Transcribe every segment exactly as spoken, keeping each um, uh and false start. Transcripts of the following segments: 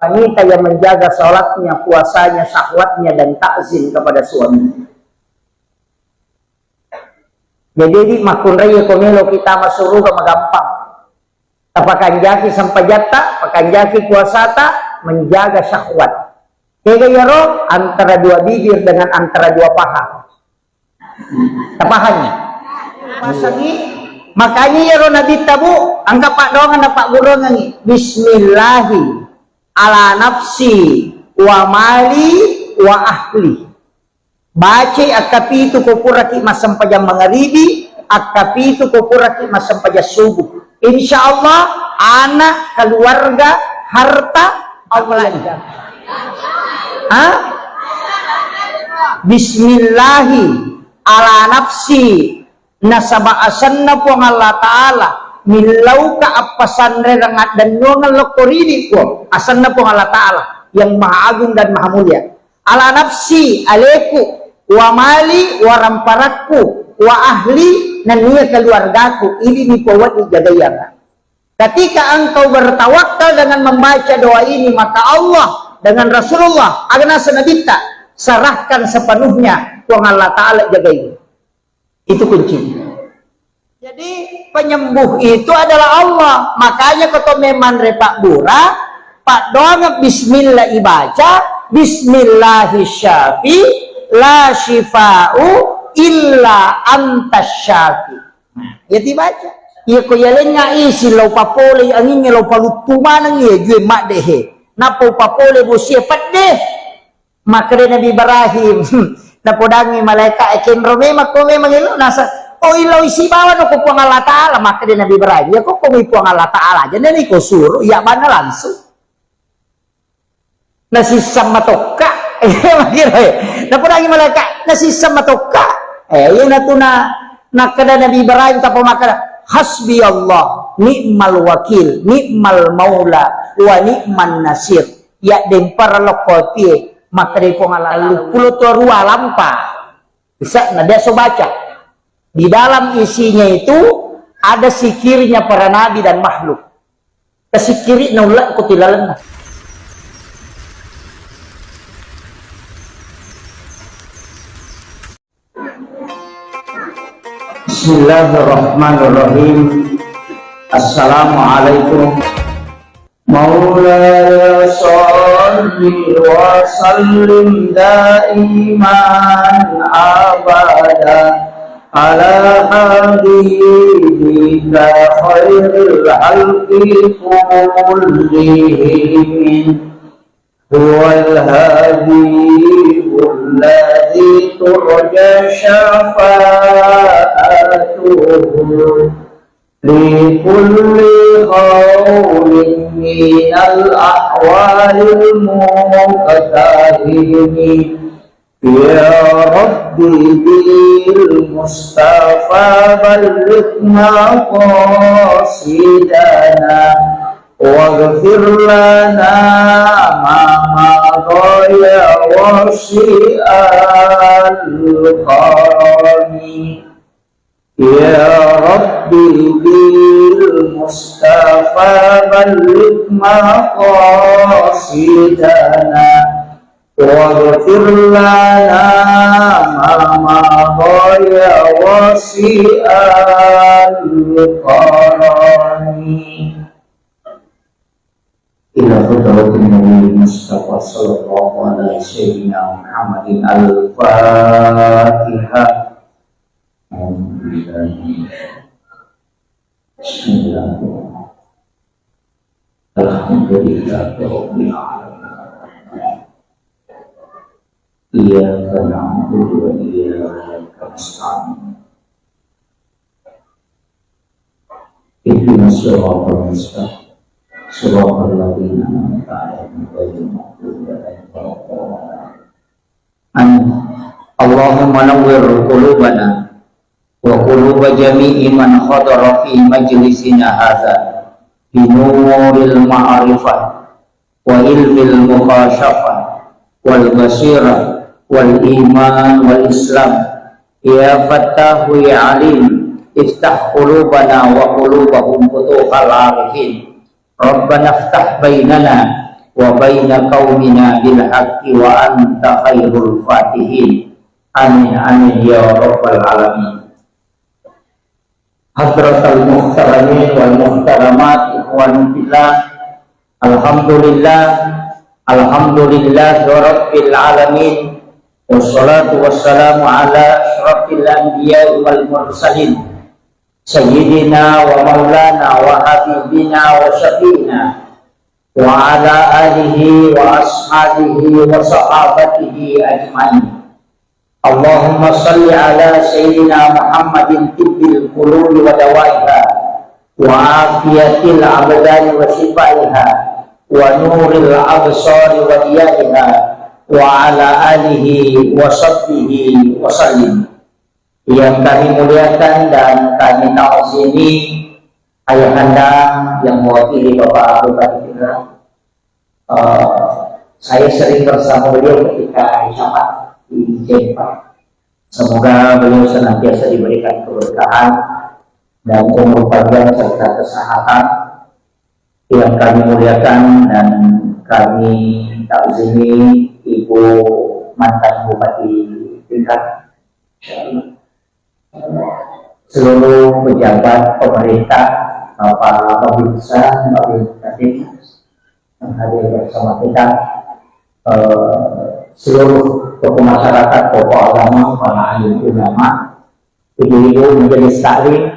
Wanita yang menjaga sholatnya, puasanya, syahwatnya, dan takzim kepada suaminya. Jadi, di makkunrai ko melo kita masuruga magampang. Tapakanjaki sempajatta, pakanjaki puasata, menjaga syahwat. Tega yaro antara dua bibir dengan antara dua paha. Tapahangi? Pasangi. Makanya yaro Nabitta, Bu, engka paddoangeng napaggurungengi. Bismillahi ala nafsi wa mali wa ahli. Bacai akkapitu ko puraki massempajang mangaribi, akkapitu ko puraki massempajang subuh. Insya Allah, anak, keluarga, harta, Allah. Ha? Bismillahi ala nafsi, nasaba asenna Puang Allah Ta'ala, millauka appasanrereng addennuangeng lokko ridi, Puang. Asenna Puang Allah Ta'ala yang maha agung dan maha mulia. Ala nafsi, aleku, wa mali, waramparakku, wa ahli, nennia keluargaku, ini ni Puang wedding jagaianga. Ketika engkau bertawakal dengan membaca doa ini, maka Allah dengan Rasulullah, aga naseng Nabitta, serahkan sepenuhnya, Puang Allah Ta'ala jagai. Itu kuncinya. Jadi, penyembuh itu adalah Allah. Makanya, ko to memang repak bura, paddoangeng bismillah ibaca, bismillahi syafi, la syifa'u illa anta syafi. Nah, ya dibaca. Iya ko yalengnga isi lo papole angingnge lo paluttu maneng iya jue maddehe. Nappa upapole bosie pedde. Makkeda Nabi Ibrahim, napodangi malaika, "E, kenro memang ko memang elo nasa, oh, ilo isi bawa no ko Puang Allah Ta'ala." Makkeda Nabi Ibrahim, "Ya ko ko mi Puang Allah Ta'ala aja, nani ko suruh, ya bana langsung." Nasisseng matokka. Napodangi malaika, "Nasisseng matokka." Eh, iya natuna, nakkeda Nabi Ibrahim, tappa makkeda, "Hasbi Allah, ni'mal wakil, ni'mal maula, wa ni'man nasir." Yaddempara lokko apie, makkeda Puang Allah, "Luppulo tuarua lampa." Bisa, nah, biasa baca. Di dalam isinya itu ada zikirnya para nabi dan makhluk. Kasikkiri'na ullekku tilalenna. Bismillahirrahmanirrahim. Assalamualaikum. مولاي صل وسلم دائما أبدا على حبيبك خير الخلق كلهم. هو الحبيب الذي ترجى شفاعته لكل هول من الأهوال المقتحم. يا رب بالمصطفى بلغ مقاصدنا واغفر لنا ما مضى يا واسع الكرم. يا رب بالمصطفى بلغ مقاصدنا واغفر لنا ما مضى يا واسع الكرم. إلى حضرة النبي المصطفى صلى الله على سيدنا محمد. الفاتحة. أعوذ بالله من الشيطان. بسم الله الرحمن الرحيم. الحمد لله رب العالمين. إياك نعبد وإياك نستعين. اهدنا الصراط المستقيم. صراط الذين أنعمت عليهم غير المغضوب عليهم ولا الضالين. آمين. اللهم نور قلوبنا وقلوب جميع من حضر في مجلسنا هذا بنور المعرفة وعلم المكاشفة والبصيرة والإيمان والإسلام. يا فتاح يا عليم، افتح قلوبنا وقلوبهم فتوح العارفين. ربنا افتح بيننا وبين قومنا بالحق وأنت خير الفاتحين. آمين، آمين يا رب العالمين. حضرة المحترمين والمحترمات، إخواني في الله، الحمد لله، الحمد لله رب العالمين، والصلاة والسلام على أشرف الأنبياء والمرسلين، سيدنا ومولانا وحبيبنا وشفيعنا وعلى آله وأصحابه وصحابته أجمعين. اللهم صل على سيدنا محمد طب القلوب ودوائها وعافية الأبدان وشفائها ونور الأبصار وضيائها وعلى آله وصحبه وسلم. Yang kami muliakan dan kami ta'zimi, Ayahanda yang mewakili Bapak Bupati Pinrang, eh, saya sering bersama beliau ketika Isyarat di Jempa. Semoga beliau senantiasa diberikan keberkahan dan umur panjang serta kesehatan. Yang kami muliakan dan kami ta'zimi Ibu mantan Bupati Pinrang, seluruh pejabat pemerintah, Bapak Babinsa, Babinsa yang hadir bersama kita, eh, seluruh tokoh masyarakat, tokoh agama, para alim ulama, ibu-ibu majelis taklim,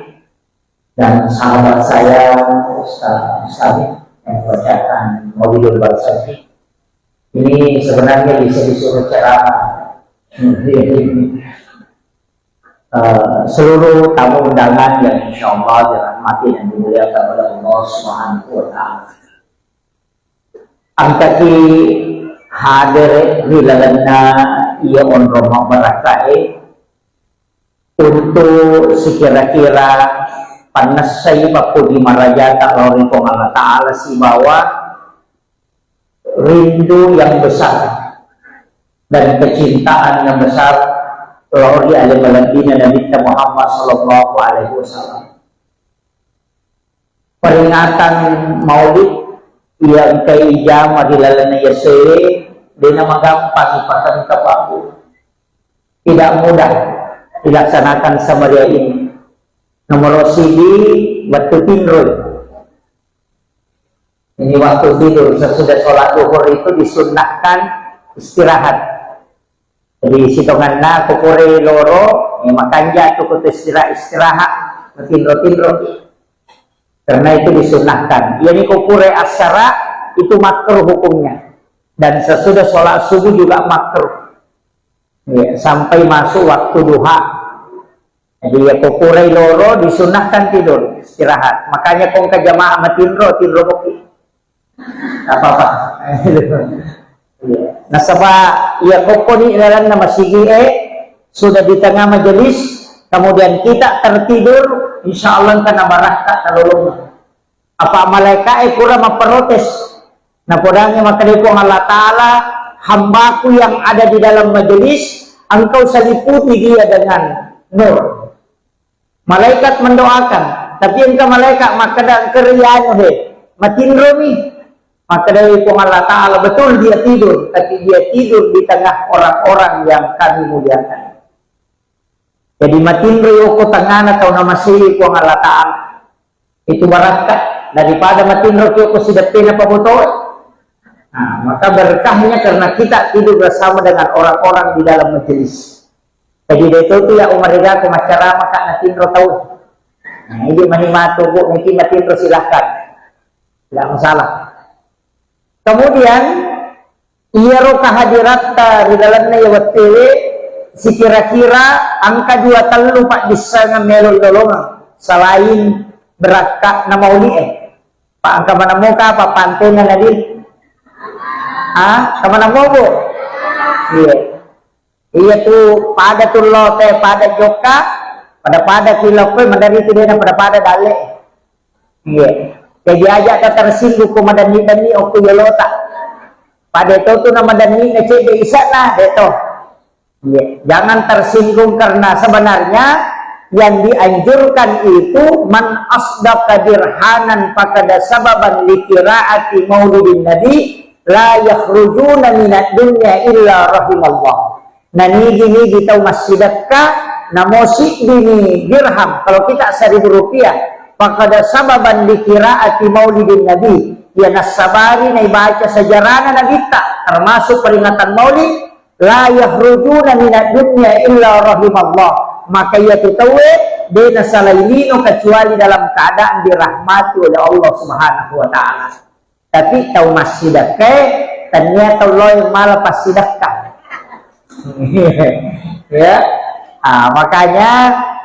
dan sahabat saya, Ustaz Mustami, yang membacakan Maulidul Barzakhi. Ini sebenarnya bisa disuruh ceramah. Eh, seluruh tamu undangan yang insya Allah dirahmati dan dimuliakan oleh Allah Subhanahu wa Ta'ala. Engkaki hadir ri lalenna iya onrong mabbarakkae untuk sekira-kira pannessai pappuji marajata lao ri Puang Allah Ta'ala sibawa rindu yang besar dan kecintaan yang besar lao ri ale malebbina Nabitta Muhammad sallallahu alaihi wasallam. Peringatan Maulid yang keijama di lalenna yasewe dena magampang ipatengka, Pak Bu. Tidak mudah dilaksanakan semeriah ini. Nomor sidi, waktu tinroi. Ini waktu tidur, sesudah sholat duhur itu disunnahkan istirahat. Jadi sitonganna ko pura loro, eh, makanja tu ko istirahat, istirahat, matinro-tinro. Karena itu disunnahkan. Yani ko pura asyara itu makruh hukumnya. Dan sesudah sholat subuh juga makruh. Ya, sampai masuk waktu duha. Jadi ya ko purai loro disunnahkan tidur, istirahat. Makanya ko engka jamaah matinro, tinro moki. Apa-apa. Iya. Nasaba iya ko koni lalenna masigi e sudah di tengah majelis, kemudian kita tertidur, insya Allah engka nabarakka talolong. Apa malaika e pura mapprotes. Napodangi makkeda Puang Allah Ta'ala, hambaku yang ada di dalam majelis, engkau seliputi dia dengan nur. Malaikat mendoakan, tapi engka malaikat makkeda engka rianu he, matinromi. Makkeda Puang Allah Ta'ala, betul dia tidur, tapi dia tidur di tengah orang-orang yang kami muliakan. Jadi matinro yoko tengana tau namasei Puang Allah Ta'ala. Itu barakka daripada matinro ki ko sideppena pabotoe. Nah, maka berkahnya karena kita tidur bersama dengan orang-orang di dalam majelis. Jadi itu tu ya umariga ko macarama ka natinro tau. Nah, ini mahimatu bu, mungkin matinro silahkan. Tidak masalah. Kemudian iyaro kehadiratta ri lalenna iya wettuwe sikira-kira engka dua tellu paddissengeng melo ilolongeng selain berakka'na mauli'e. Pa engka maneng moka apa pantena Nabi? Ah, engka maneng mobo? Iya. Iya tu pada tu lote, pada jokka, pada-pada ki lokkoe, madari tu dena pada-pada dalle. Iya. Jadi aja ta tersinggung ko madanni-danni okko yolota. Pada to tu na madanni na cedde isa'na, de to. Iya. Jangan tersinggung karena sebenarnya yang dianjurkan itu man asdaqa dirhanan fakada sababan li qiraati maulidin nabi La yakhrujuna minad dunya illa rahimallah. Nanigi-nigi tau massidekka, namo siddimi dirham, kalau kita seribu rupiah, faqad sababan li qiraati maulidin nabi, iya nassabari naibaca sejarahna nabitta, termasuk peringatan maulid, la yakhrujuna minad dunya illa rahimallah, maka iyatu tauwe de nasalai lino kecuali dalam keadaan dirahmati oleh Allah Subhanahu wa Ta'ala. Tapi tau massidekkae, tania tau loe mala passidekka. Ya. Ah, makanya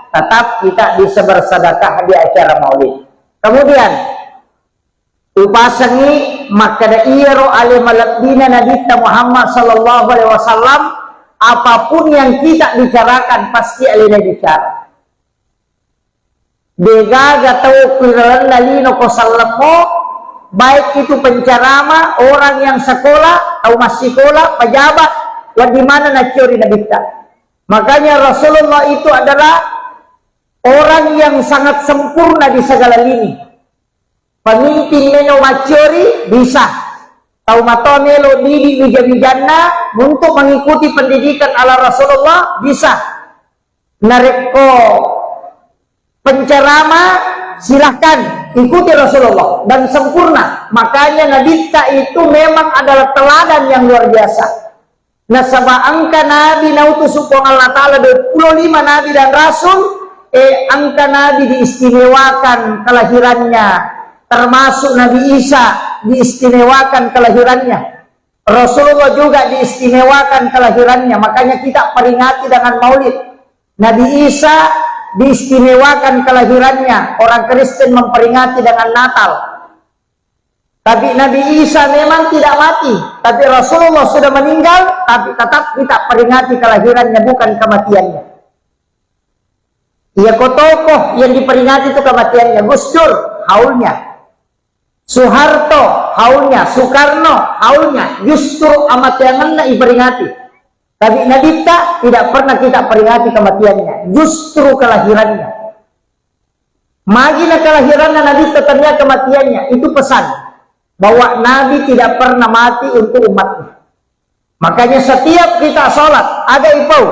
tetap kita bisa bersedekah di acara maulid. Kemudian, upasengi makkeda iyaro ale malebbina Nabitta Muhammad sallallahu alaihi wasallam, apapun yang kita bicarakan pasti alena bicara. Degaga tau ku ilalenna lino ko sellemmo, baik itu penceramah, orang yang sekolah, tau massikola, pejabat, wedding maneng nacciori Nabitta. Makanya Rasulullah itu adalah orang yang sangat sempurna di segala lini. Pemimpin melo macciori, bisa. Tau matoa melo didik wija-wijanna untuk mengikuti pendidikan ala Rasulullah, bisa. Narekko penceramah, silahkan ikuti Rasulullah dan sempurna. Makanya Nabitta itu memang adalah teladan yang luar biasa. Nasaba engka nabi nautus Puang Allah Ta'ala, dua puluh lima nabi dan rasul, eh, engka nabi diistimewakan kelahirannya, termasuk Nabi Isa diistimewakan kelahirannya. Rasulullah juga diistimewakan kelahirannya, makanya kita peringati dengan maulid. Nabi Isa diistimewakan kelahirannya, orang Kristen memperingati dengan Natal. Tapi Nabi Isa memang tidak mati, tapi Rasulullah sudah meninggal, tapi tetap kita peringati kelahirannya, bukan kematiannya. Iya, ko tokoh yang diperingati itu kematiannya, Gus Dur, haulnya. Soeharto, haulnya. Soekarno, haulnya. Justru amateangenna iperingati. Tapi Nabitta tidak pernah kita peringati kematiannya, justru kelahirannya. Magi na kelahiranna Nabitta tania kematiannya, itu pesan bahwa Nabi tidak pernah mati untuk umatnya. Makanya setiap kita sholat, ada ipau,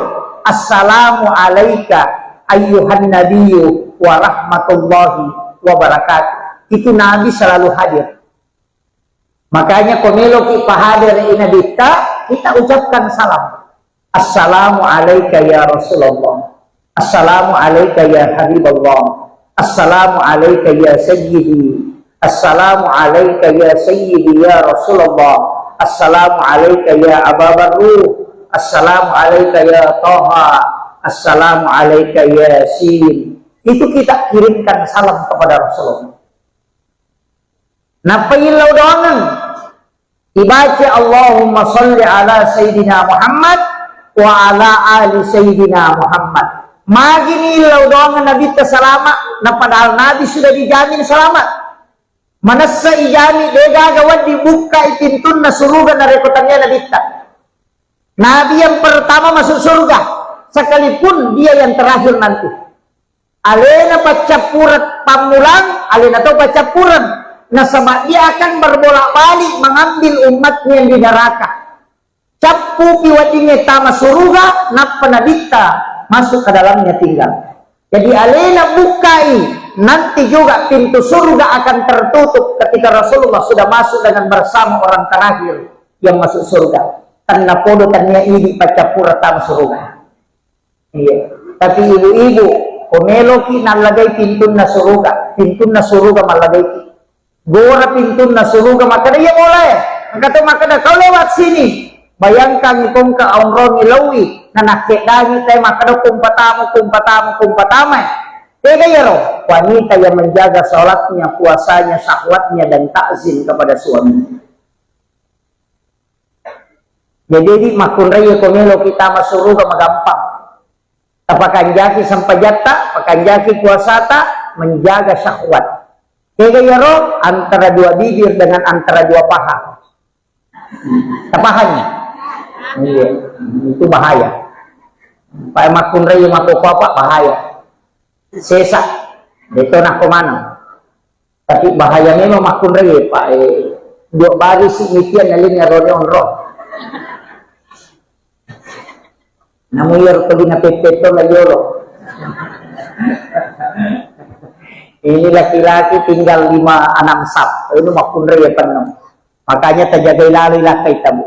"Assalamu alaika ayyuhan nabiyyu wa rahmatullahi wa barakatuh." Itu Nabi selalu hadir. Makanya ko meloki pahadere i Nabitta, kita ucapkan salam. "Assalamu alaika ya Rasulullah. Assalamu alaika ya Habiballah. Assalamu alaika ya Sayyidi. Assalamu alaika ya Sayyidi ya Rasulullah. Assalamu alaika ya Aba Barruh. Assalamu alaika ya Taha. Assalamu alaika ya Sin." Itu kita kirimkan salam kepada Rasulullah. Nappa illau doangeng, ibaca, "Allahumma salli ala Sayyidina Muhammad wa ala ali Sayyidina Muhammad." Magini illau doangeng Nabitta salama, na padahal Nabi sudah dijamin selamat. Manessa ijami, degaga wedding bukkai pintunna suruga narekko tania Nabitta. Nabi yang pertama masuk surga, sekalipun dia yang terakhir nanti. Alena paccappureng pammulang, alena to paccappureng. Nasaba dia akan berbolak-balik mengambil umatnya yang di neraka. Cappupi weddingnge tama suruga, nappa Nabitta masuk ke dalamnya tinggal. Jadi alena bukkai, nanti juga pintu surga akan tertutup ketika Rasulullah sudah masuk dengan bersama orang terakhir yang masuk surga. Tennapodo tania idi paccappureng tama suruga. Iya. Tapi ibu-ibu, ko meloki nallagai pintunna suruga, pintunna suruga mallagaiki. Gora pintunna suruga, makkeda, "Iya, molae." Engka to makkeda, "Kau lewat sini." Bayangkan kongka onrongi laui, nanakkeddangi tae makkeda, "Kumpatamu, kumpatamu, kumpatamai." Tega iyaro? Wanita yang menjaga sholatnya, puasanya, syahwatnya, dan takzim kepada suaminya. Jadi, jadi makkunrai ko meloki tama suruga magampang. Tapakanjaki sempajatta, pakanjaki puasata, menjaga syahwat. Tega iyaro? Antara dua bibir dengan antara dua paha. Tapahangi? Iya, itu bahaya. Pae makkunrai mako apa bahaya. Sesa, deto nako maneng. Tapi bahaya memang makkunrai, Pak. Eh, Dua barisi mitian nalinga rone onro. Namu iyaro tuli napeppetto la yolo. Ini laki-laki tinggal lima enam sap. Ini makkunrai ya penuh. Makanya tajagai lalo ilakkai tabu.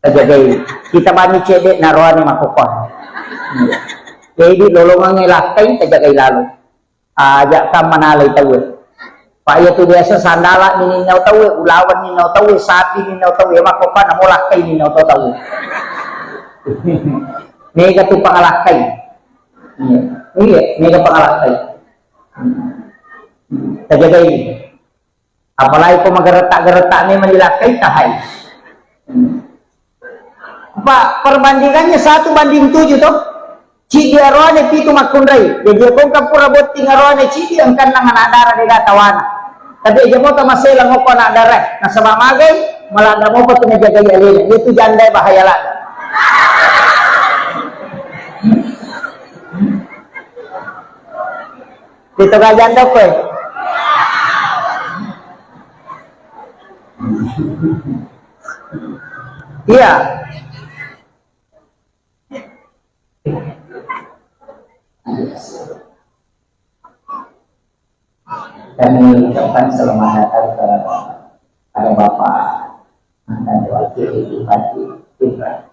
Tajagai. Kita bani cedek naroane makokon. Jadi lolongang ilakkai tajagai lalo. Aja' ka manalai tauwe. Pa' iya tu biasa sandala' ni ninnau tauwe, ulawan ninnau tauwe, sapi ninnau tauwe, makko pa' namolakkai ninnau tauwe. Mega tu pangalakkai. Iya, iya, mega pangalakkai. Tajagai. Apalagi ko magaretta-garetta memang dilakkai tahai. Pa' perbandingannya satu banding tujuh toh. Cidi aroane pitu makkunrai. Jadi ko engka pura botting aroane cidi engkanna anak dara dega tawana. Tapi aja mo tamasela moko anak dara. Nasaba magai, maladra mopa tu najagai alena. Itu janda bahaya lah. Itu gak janda kowe. Iya. Kami ucapkan selamat datang kepada Bapak mantan Wakil Bupati Pinrang.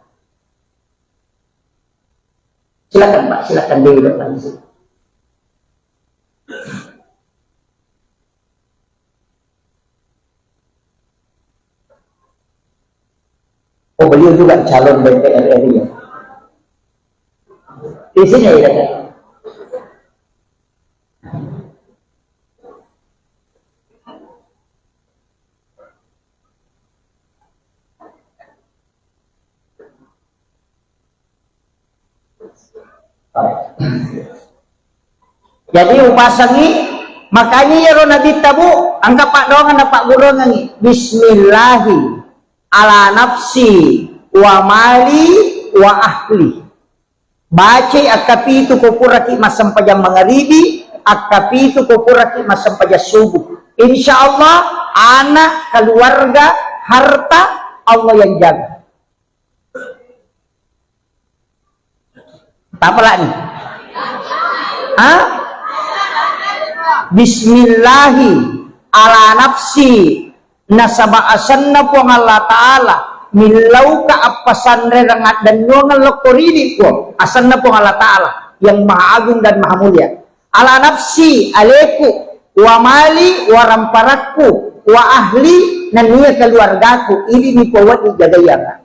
Silakan Pak, silakan duduk langsung. Oh, beliau juga calon D P R RI ya? Di sini ya? Jadi upasengngi, makanya iyaro Nabitta, Bu, engka paddoangeng napagguruangengngi, "Bismillahi ala nafsi wa mali wa ahli." Bacai akkapitu ko puraki massempajang mangaribi, akkapitu ko puraki massempajang subuh. Insya Allah, anak, keluarga, harta, Allah yang jaga. Tapalani. Ha? Bismillahi ala nafsi, nasaba asenna Puang Allah Ta'ala, millauka appasanrereng addennuangeng lokko ridi Puang, asenna Puang Allah Ta'ala yang maha agung dan maha mulia. Ala nafsi, aleku, wa mali, waramparakku, wa ahli, nennia keluargaku, ini ni Puang wedding jagaiangnga.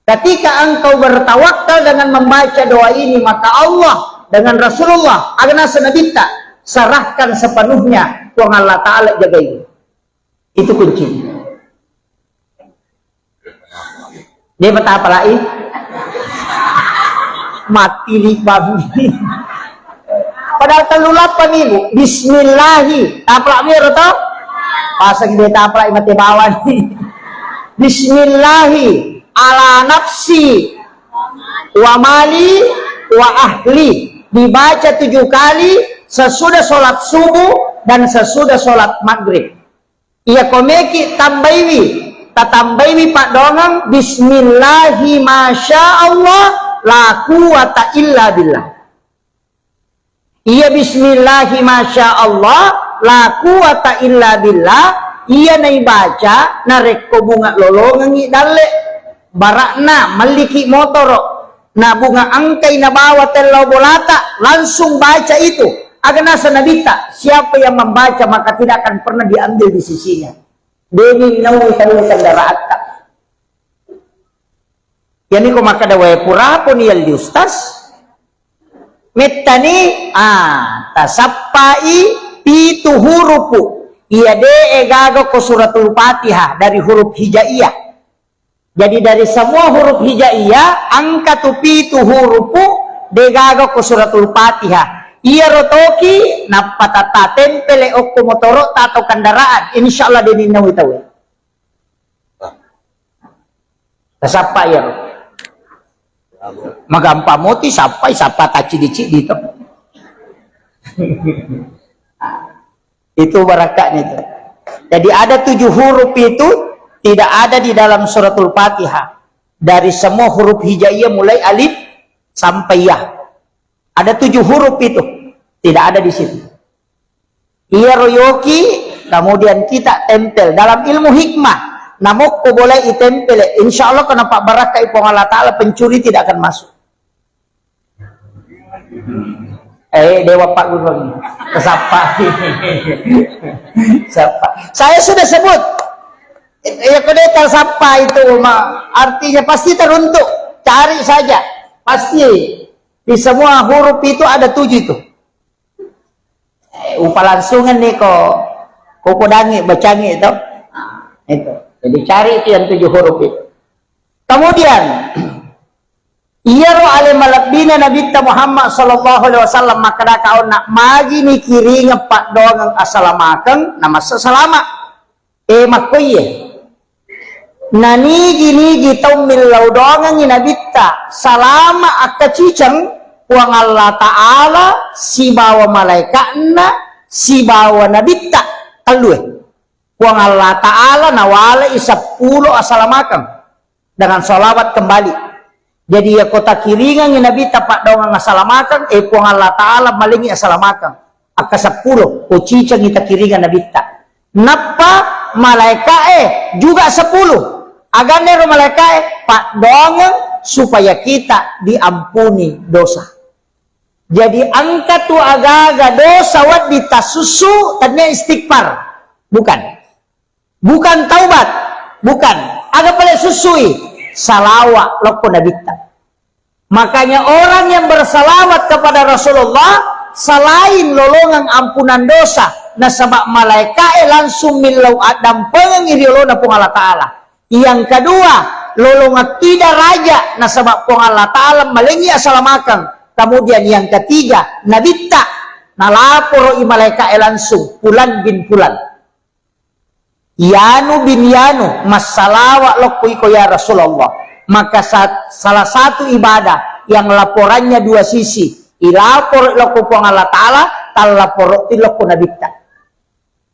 Ketika engkau bertawakal dengan membaca doa ini, maka Allah dengan Rasulullah, aga naseng Nabitta, serahkan sepenuhnya, Puang Allah Ta'ala jagai. Itu kuncinya. Dia betapa lai? Mati li babi. Padahal tellu lappa minggu. Bismillahi. Tapalak miro to? Pasang dia tapalak mati bawani. Bismillahi ala nafsi wa mali wa ahli. Dibaca tujuh kali sesudah sholat subuh dan sesudah sholat maghrib. Iya komeki tambaiwi, tatambaiwi paddoangeng, "Bismillahi masya Allah, la quwata illa billah." Iya bismillahi masya Allah, la quwata illa billah, iya naibaca narekko bunga lolongengngi dalle, bara'na melliki motoro, na bunga engkai nabawa tellau bolata, langsung baca itu. Aga naseng Nabitta, siapa yang membaca maka tidak akan pernah diambil di sisinya. Deni nau tau kendaraanta. Yani ko makkeda wae puraponi yalli ustaz, mettani, ah, tasappai pitu hurupu. Iya de' gaga ko suratul Fatihah dari huruf hijaiyah. Jadi dari semua huruf hijaiyah, engka tu pitu hurupu degaga ko suratul Fatihah. Iyaro toki nappa tatta tempele okko motoro'ta atau kendaraan, insya Allah de' ninnaui tauwe. Tasappa iyaro. Magampa moti sappai, sappa taccidi-cidi to. Itu barakatnya itu. Jadi ada tujuh huruf itu, Tidak ada di dalam suratul Fatihah. Dari semua huruf hijaiyah mulai alif sampai ya. Ada tujuh huruf itu. Tidak ada di situ. Iyaro yoki, kemudian kita tempel. Dalam ilmu hikmah, namokko boleh itempel. Insya Allah, kenapa barakai Puang Allah Ta'ala, pencuri tidak akan masuk. Eh, Dewa Pak Guru. Sappa. Sappa. Saya sudah sebut. Ya, kode sappa itu, ma-, artinya pasti teruntuk. Cari saja. Pasti. Di semua huruf itu ada tujuh itu. Eh, upalangsungan nih ko, ko kodangi, bacangi itu. Nah, itu. Jadi cari itu yang tujuh huruf itu. Kemudian, iyaro ale malebbina Nabitta Muhammad sallallahu alaihi wasallam makkeda kaonna, magi nikiringeng paddoangeng asalamakeng, namassa salama. Eh, makkoiye. Nanigi-nigi tau millau doangengngi Nabitta, salama akkaciceng, Puang Allah Ta'ala sibawa malaika'na sibawa Nabitta, tellue. Puang Allah Ta'ala nawalai seppulo asalamakeng dengan salawat kembali. Jadi, iyako takiringengngi Nabitta paddoangeng asalamakeng, eh, Puang Allah Ta'ala malengngi asalamakeng. Akka seppulo, ko cicengngi takiringeng Nabitta. Nappa malaika'e juga sepuluh. Aganna ero malaika'e? Paddoangeng supaya kita diampuni dosa. Jadi, engka tu agaga dosa wedding tasussu, tennia istighfar. Bukan. Bukan taubat, bukan. Aga pale sussui? Salawa lokko Nabitta. Makanya orang yang bersalawat kepada Rasulullah selain lolongang ampunan dosa, nasaba malaika'e langsung millau addampengengngi ri olona Puang Allah Ta'ala. Yang kedua, lolongekki daraja, nasaba Puang Allah Ta'ala malengngi asalamakeng. Kemudian yang ketiga, Nabitta nalaporo i malaika'e langsung, Fulan bin Fulan. Yanu bin Yanu, massalawa lokko iko ya Rasulullah. Maka sa-, salah satu ibadah yang laporannya dua sisi. Ilapor lokko Puang Allah Ta'ala, tallaporo lokko Nabitta.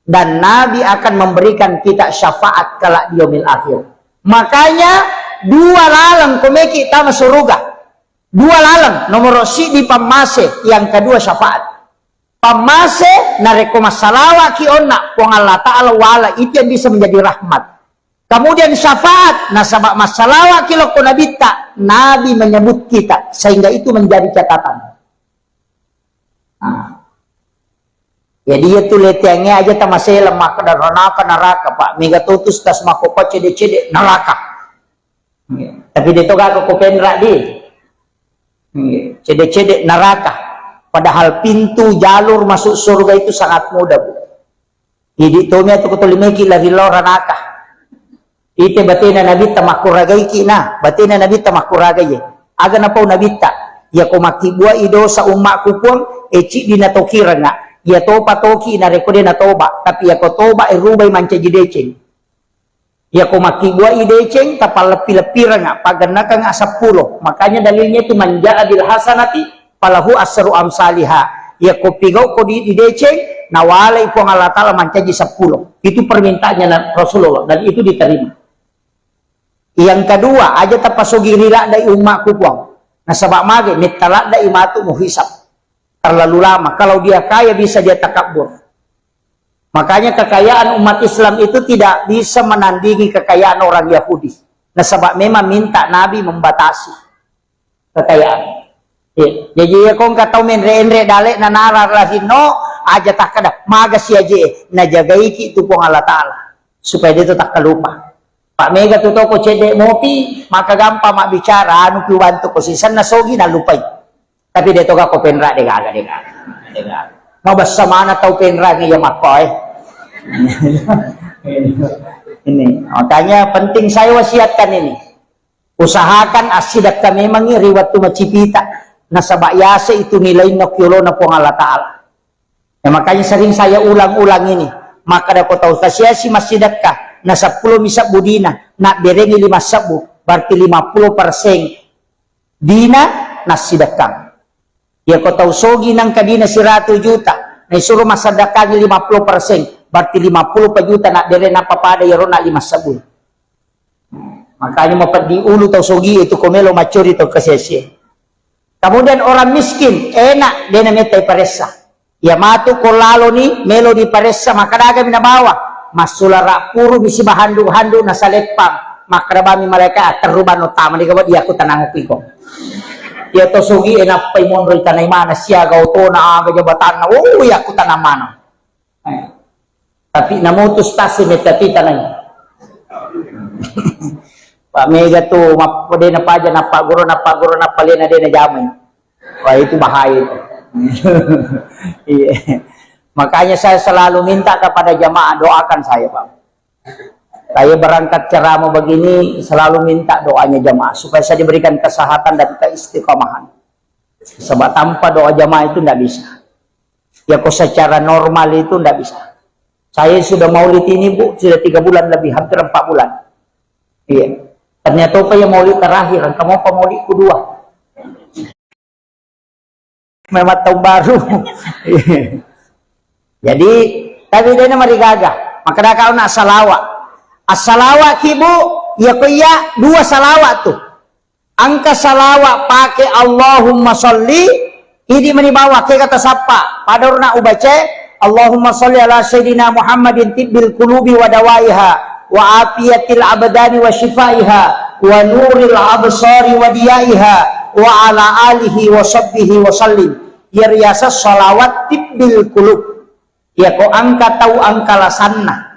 Dan Nabi akan memberikan kita syafaat kelak di yaumil akhir. Makanya dua laleng komeki tama suruga. Dua laleng, nomor sidi pammase, yang kedua syafaat. Pammase, narekko massalawaki onna, Puang Allah Ta'ala wala, itu yang bisa menjadi rahmat. Kemudian syafaat, nasaba massalawaki lokko Nabitta, Nabi menyebut kita, sehingga itu menjadi catatan. Nah. Jadi, iya tu leteangnge aja tamaseleng makkeda ranaka naraka, Pak. Mega totus tas makkokko cede-cede naraka. Tapi de to gaga ko penra di. Cede-cede naraka. Padahal pintu jalur masuk surga itu sangat mudah, Bu. Idi tomi atu ko tolimeki lari lao ranaka. Ite batena Nabitta makkuragaiki na, batena Nabitta makkuragai. Aga napau Nabitta, iyako makkibbuai dosa ummakku Puang, e ciddi natokirenga. Iya topa toki narekko de natoba, tapi iyako toba e rubai mancaji deceng. Iyako makkibbuai deceng, tapalleppi-leppirengnga, paggennekengnga seppulo. Makanya dalilnya itu, "Man jaa bil hasanati falahu asru amsaliha." Iyako pigau ko di, di deceng, nawalai Puang Allah Ta'ala mancaji seppulo. Itu permintaannya na-, Rasulullah, dan itu diterima. Yang kedua, aja tapasogi ri laddai ummakku Puang. Nasaba mage, metta laddai matu muhisab. Terlalu lama. Kalau dia kaya, bisa dia takabur. Makanya kekayaan umat Islam itu tidak bisa menandingi kekayaan orang Yahudi. Nasaba memang minta Nabi membatasi kekayaan. Iya. Jadi, iya, ko engka tau menre-enre dale na nara larinno, aja takkeda, maga si aje, najagaiki tu Puang Allah Ta'ala. Supaya dia tu takkalupa. Pak mega tu toko cedde mopi, maka gampang mabbicara, anu pi bantu ko sisenna sogi nalupai. Tapi de to gako penra, de gaga, de gaga, de gaga. Mabessa mana tau penra iya makko, eh. Ini, makanya penting saya wasiatkan ini. Usahakan assidekka memangngi ri wettu macipita. Nasaba yase itu nilainna ki olona Puang Allah Ta'ala. Ya, makanya sering saya ulang-ulang ini. Makkeda ko tau tasiasi massidekka, na seppulo mi sebbu dina, nabberengi lima sebbu, berarti lima puluh persen dina nassidekkang. Iya ko tau sogi nangka dina siratu juta, naisuro massedekkangi lima puluh persen, berarti lima puluh pa juta nabbere nappa pada iyaro na lima sebbu. Makanya mapeddi ulu tau sogi itu ko melo maccuri tau kasiasie. Kemudian orang miskin, enak, de' namettai paressa. Iya matu ko laloni, melo diparessa, makkadagami nabawa. Massulara puru misi bahandu-handu nasaleppang. Makkadabami malaika, "Terru bano tama di kawa dia aku tenang iko." Iya to sogi e nappai monro itanai mana siaga otona aga jabatanna. Oh, iya aku tenang mana. Eh. Tapi namutus tasi metta tita nai. Pak Mega tu map-, de' napaja, napagguru, napagguru, napalena de' najamai. Wah, itu bahaya itu. Iya. Makanya saya selalu minta kepada jamaah doakan saya, Pak. Saya berangkat ceramah begini selalu minta doanya jamaah supaya saya diberikan kesehatan dan keistiqomahan. Sebab tanpa doa jamaah itu ndak bisa. Ya, kok secara normal itu ndak bisa. Saya sudah maulid ini, Bu, sudah tiga bulan lebih, hampir empat bulan. Iya. Ternyata apa ya maulid terakhir, kamu apa maulid kedua? Memang tahun baru. Jadi, tapi dia marigaga. Maka dah kau nak salawat. Assalawat ki, Bu, ya ko iya dua salawat tuh. Engka salawat pake Allahumma sholli, idi meni bawang, kega tasappa. Pada urna ubaca, Allahumma sholli ala sayyidina Muhammadin tibbil qulubi wa dawaiha, wa afiyatil abdani wa shifaiha, wa nuril absari wa diyaiha, wa ala alihi wa sahbihi wa sallim. Iya riaseng salawat tibbil qulub. Iya ko engka tau engka lasanna.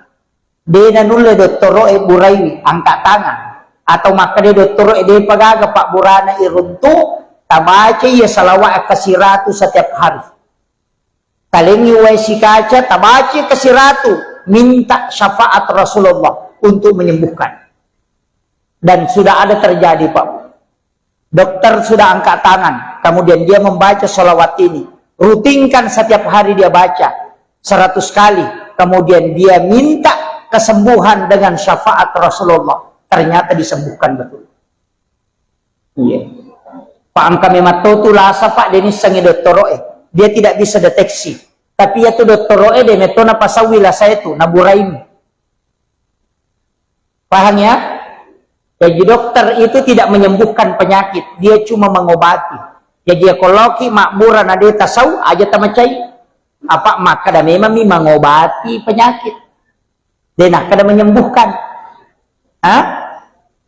De' nanulle dottoro'e buraiwi, angkat tangan. Atau makkeda dottoro'e, "De'pa gaga pabburana iruntu, tabaca iya salawat kasiratu setiap hari. Talengngi wae sikaca, tabaca kasiratu, minta syafaat Rasulullah untuk menyembuhkan." Dan sudah ada terjadi, Pak. Dokter sudah angkat tangan, kemudian dia membaca salawat ini. Rutinkan setiap hari dia baca seratus kali, kemudian dia minta kesembuhan dengan syafaat Rasulullah. Ternyata disembuhkan betul. Iya. Pak, engka memang to tu lasa, Pak, de' nissengngi dottoro'e. Dia tidak bisa deteksi. Tapi iya tu dottoro'e de' metto napasaui lasa itu, naburaimi. Paham ya? Jadi dokter itu tidak menyembuhkan penyakit, dia cuma mengobati. Jadi ya kalau ki mabbura na de' tasau aja tamacai. Apa makkada memang mi mengobati penyakit. De' nakkada menyembuhkan. Hah?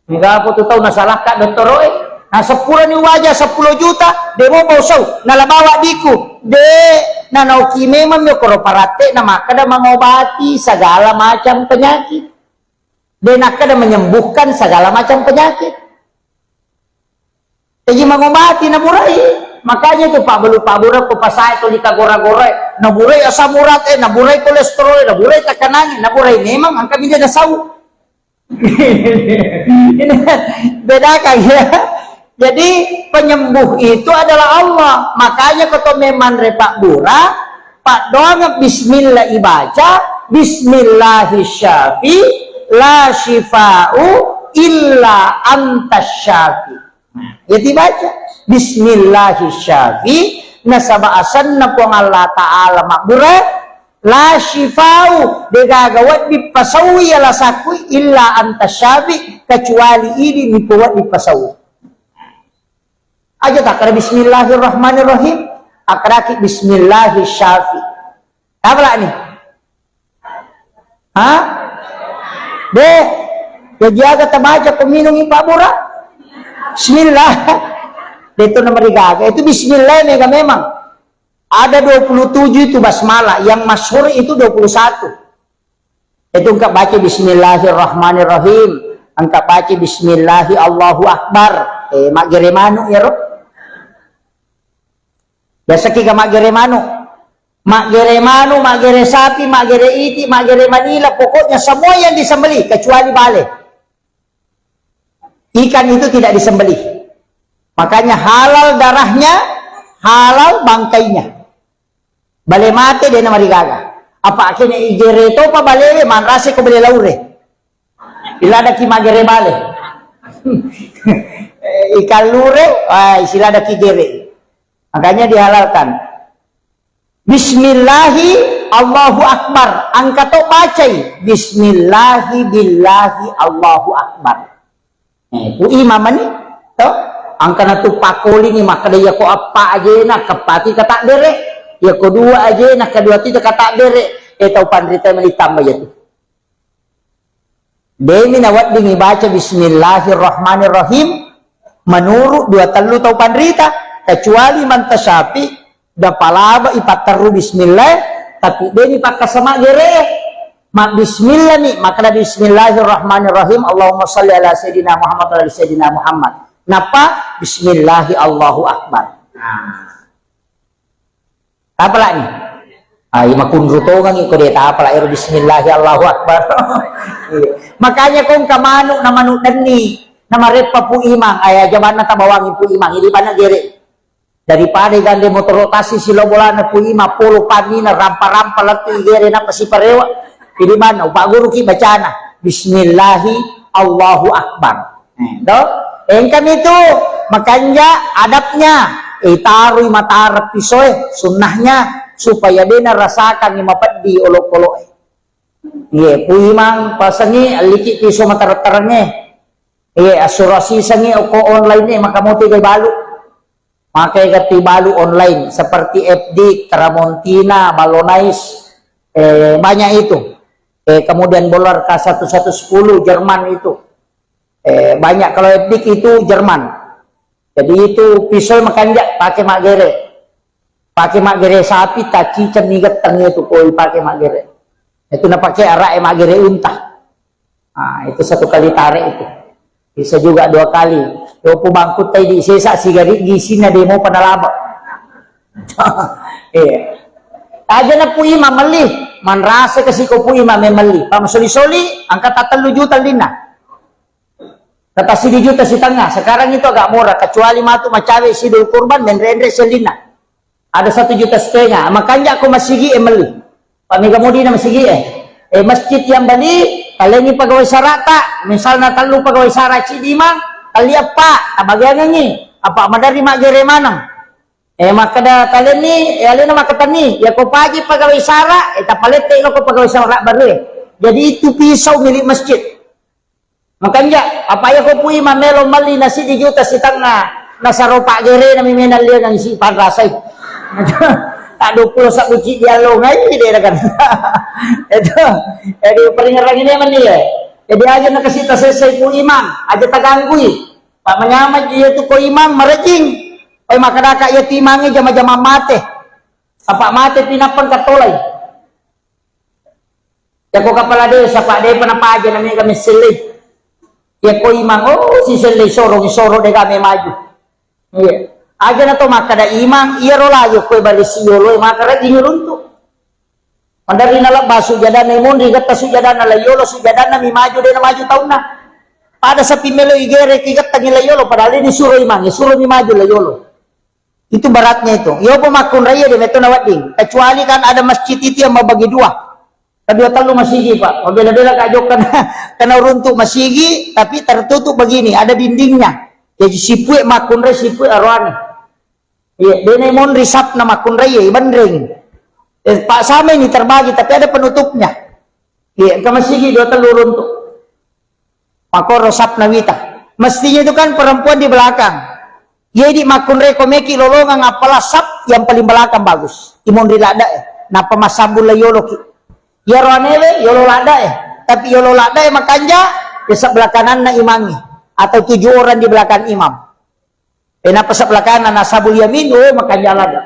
Mega apa tu tau nasalahka dottoro'e? Nah, seppulo ni waja seppulo juta, de' mo bau sau, nala bawa diku. De', nanaoki memang mi okoro paratte na makkada mengobati segala macam penyakit. De' nakkeda menyembuhkan segala macam penyakit. Jadi mengobati naburai. Makanya itu Pak Belu, Pak Bura, ko pasae to dikagora-gorai, naburai asam urat, eh, naburai kolesterol, eh, naburai tekanangnge, naburai memang angka minta nasau. Ini bedakan ya. Jadi penyembuh itu adalah Allah. Makanya ko to memang repak bura, paddoangeng bismillah ibaca, bismillahi syafi, la syifa'u illa anta syafi. Nah, ya dibaca, bismillahi syafi, nasaba asenna Puang Allah Ta'ala mabbura, la syifa'u, degaga wedding pasaui ya lasakku, illa anta syafi, kecuali idi nipo wedding pasaui. Aja takkada bismillahirrahmanirrahim, akkadaki bismillahi syafi. Tabla ni. Ha? De, jaji aga tabaca ko minungi Pak Bura? Bismillah. De to namarigaga. Itu bismillah mega memang. Ada dua puluh tujuh itu basmalah, yang masyhur itu dua puluh satu. Itu engka baca bismillahirrahmanirrahim, engka baca bismillahi Allahu Akbar. Eh, maggere manu ya ro. Biasa ki ga maggere manu. Maggere manu, maggere sapi, maggere iti, maggere manila, pokoknya semua yang disembelih kecuali bale. Ikan itu tidak disembelih. Makanya halal darahnya, halal bangkainya. Bale mate de namarigaga. Apa akene igere topa balewe manrase ko bale laure. Iladaki magere bale. Ikan lure, ah, isiladaki gere. Makanya dihalalkan. Bismillahi Allahu Akbar. Engka to bacai. Bismillahi billahi Allahu Akbar. Eh, ku imamani, to? Angkana tu pakolingi makkeda, iya ko eppa ajena, keppati katabbere, iya ko dua ajena, kedua ti katabbere, eh, tau panrita mani tambah iya tu. Demi naweddingi baca bismillahirrahmanirrahim menurut dua tellu tau panrita, kecuali manta syafi, da palaba ipatterru bismillah, tapi demi pakkasama gere. Ma bismillah ni, makkeda bismillahirrahmanirrahim, Allahumma salli ala sayyidina Muhammad wa ala sayyidina Muhammad. Napa? Bismillahi Allahu Akbar. Nah. Tapalani. Ah, iya makunru tongangi ko de tapala ero bismillahi Allahu Akbar. Iya. Makanya ko engka manu na manu denni na mareppa Pu Imang, aya jamanna tabawangi Pu Imang, idi bana gere. Daripada gande motoro tasi silo bolana Pu Imang polo panina rampa-rampa lettu igere nappa siparewa. Idi bana upagguruki bacana bismillahi Allahu Akbar. Eh, to? Engkami tu makanja adabnya, eh, tarui matara pisoe, sunnahnya, supaya dena rasakan mapeddi olok-olok. Iye, Pu Imang pasengi alliki piso matara-tarange. Iye, asuro sisengi oko online e, maka moti gai balu. Makai gatti balu online seperti F D, Tramontina, Ballonais, eh, banyak itu. Eh, kemudian Bolar K satu satu sepuluh Jerman itu. Eh, banyak kalau F D itu Jerman. Jadi itu pisau makanja pakai maggere. Pakai maggere sapi, taciceng ni getteng itu koi pakai maggere. Itu napakai arak e maggere unta. Ah, itu satu kali tarik itu. Bisa juga dua kali. Yopu bangkut tai di sesa sigari gisina demo panalaba. Iya. Aja na Pu Imang melli, manrasa kasi ko Pu Imang melli. Pak masoli-soli, angka tatellu juta lina. Kata sidi juta setengah. Sekarang itu agak murah, kecuali matu macawe sidul kurban, menre-enre selina. Ada satu juta setengah. Makanja ko masigi e melli. Pak mega mudi na masigi e. Eh, masjid yang beli, kalengi pegawai sarata, misalna tellu pegawai sara cidi mang, kali apa, tabagiangengi, apa madari maggere maneng. Eh, makkeda talenni, eh, alena makkatenni, ya ko paji pegawai sara, eh, tapalette lo ko pegawai sara baru e. Jadi itu pisau milik masjid. Makanja, apa ya ko Pu Imang melo melli na sidi juta setengah, nasaro paggerena mi menang liangang si panrasai. Tak dua puluh sabbu cidi allo ngai de kan. Itu, jadi peringeran ini meni ya. Jadi aja nakasih tasesai Pu Imang, aja taganggui. Pak manyameng iya tu ko Imang marejing. Pai makkadaka iya tu Imangnge jama-jama mate. Apa mate pinappa engka tolai. Yako kepala desa, Pak, depa napaja na mega messellei. Yako Imang, oh, sisellei soro, soro dega me maju. Iya. Aja na to makkada Imang, iyaro layo koe bali siyolo e, maka rejing runtu. Maderri nalebba sujadanna, imonri getta sujadanna laiyolo, sujadanna mi maju, dena maju taunna. Pada sapi melo igere ki getta ni laiyolo, padahal ini suro Imang, suro mi maju laiyolo. Itu beratnya itu. Yopo makkunrai de metto nawedding. Kecuali kan ada masjid itu yang membagi dua. Kedua tellu masigi, Pak. Mabela-bela ka jokka na, kena runtu masigi, tapi tertutup begini, ada dindingnya. Jadi sipue makkunrai, sipue aroane. Iya, dene monri sapna makkunrai, iya, benreng. Eh, Pak, sama ini terbagi, tapi ada penutupnya. Iya, ke masigi dua tellu runtu. Makkoro sapna wita. Mestinya itu kan perempuan di belakang. Jadi makkunrai ko meki lolongang apalah sap yang paling belakang bagus. Imonri ladda e. Nappa massambung la yolo ki. Iyaro anewe yolo ladda e. Tapi yolo ladda e makanja, ya sebelah kananna Imangnge. Atau tujuh orang di belakang imam. Eh, nappa sebelah kanan, ashabul yamin, oh, makanja ladda.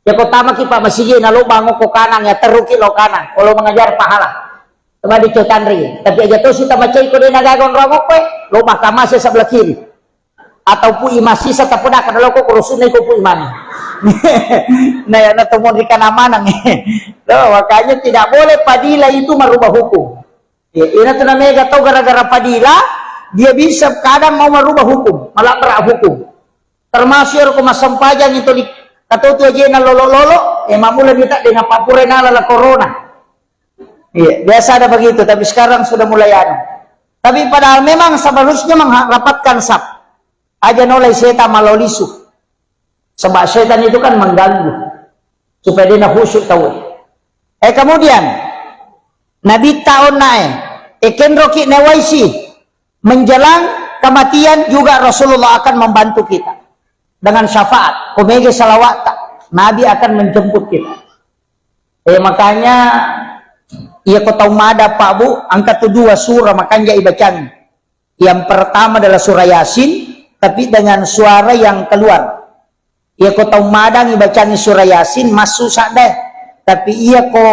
Ya, ko tamaki, Pak, masigi, na lo bango ko kanang, ya, teruki lo kanang. Kalau mengajar pahala. Coba dicotanri. Tapi aja to si tamacai ko dena gaga onrong ko, eh, lo mahkamah saya sebelah kiri. Atau Pu Imang sisa tapodaka, lo ko kurusunai ko Pu Imang. Nah, ya, na temon di kanang manang. Loh, makanya tidak boleh Padilla itu merubah hukum. Ya, ina tu namega tau gara-gara Padilla, dia bisa kadang mau merubah hukum, melabrak hukum. Termasuk ero ko massempajang itu di katotu ajena lolo-lolo, eh, mammula mita de napapurai nala la corona. Iya, biasa ada begitu, tapi sekarang sudah mulai anu. Tapi padahal memang seharusnya merapatkan saf. Aja nolai setan malolisu. Sebab setan itu kan mengganggu. Supaya dia khusyuk tahu. Eh, kemudian, Nabitta onna e, eh, kenroki newaisi, menjelang Kematian juga Rasulullah akan membantu kita dengan syafaat. Ko mega salawatta, Nabi akan menjemput kita. Eh, makanya, iya ko tau mada, Pak Bu, engka tu dua surah makanja ibacangi. Yang pertama adalah surah Yasin, tapi dengan suara yang keluar. Iya ko tau madangi bacangi surah Yasin, massu sadda. Tapi iya ko